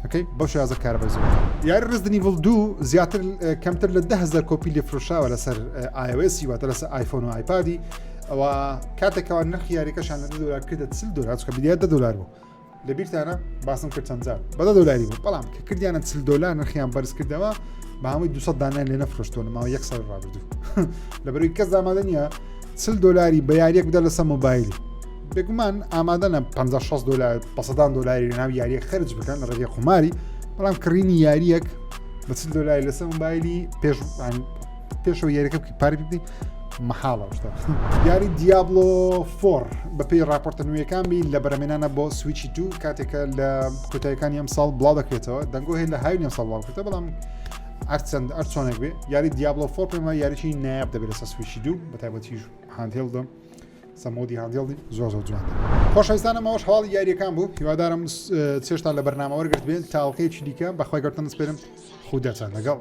okay بەو شێوازە کارەبای زۆر یاری Resident Evil دوو زیاتر کەمتر لە 10هزار کۆپی لێ فرۆشاوە لەسەر iOS واتە لەسەر ئایفۆن و ئایپادی ئەوە کاتێکەوە نرخی یاریەکەشان لە دلار کردە 40 دلار چکە بدایە 10 دلار بوو لە بیرتانە باسم کرد چەند جار بە دۆلاری بوو بەڵام کە کردیانە 40 دلار نرخیان بەرز کردەوە بە هەمووی 200 دانیان لێ نەفرۆشتووە لە ماوەی یەک ساڵ ڕابردوو لەبەرەوەی کەس ئامادە نییە 40 دلاری بە یاریەک بدە لەسەر مۆبایلی بێگومان ئامادەنە 50 60 دلار بە سەدان دلاری لەناو یاریەک خەرج بکەن لە ڕێگەی قوماری بەڵام کڕینی یاریەک بە 40 دلاری لەسەر مۆبایلی پێش پێشەوە یاریەکە بکەی پارە بدەیت مەحاڵە شتە یاری Diablo four بەپێی راپۆرتە نوێیەکان بی لە بەرەمێنانە بۆ سویچی دوو کاتێکە لە کۆتایەکانی ئەم ساڵ بڵاو دەکرێتەوە دەنگۆ هەیە لە هاوینی ئەم ساڵ بڵاو کرێتەوە بەڵام هەرچەند هەرچۆنێک بێ یاری Diablo four پێم وایە یاریی نایاب دەبێت لەسەر سویچی دوو بە تایبەتیش handheld ە سەمۆدی handheld ی زۆر زۆر جوان خۆشەویستانم ئەوەش هەواڵی یاریەکان بوو هیوادارم چێشتان لە بەرنامە وەرگرت بێن تاڵقەیەکی دیکە بەخوای گەورتان سپێرم خوداتان لەگەڵ.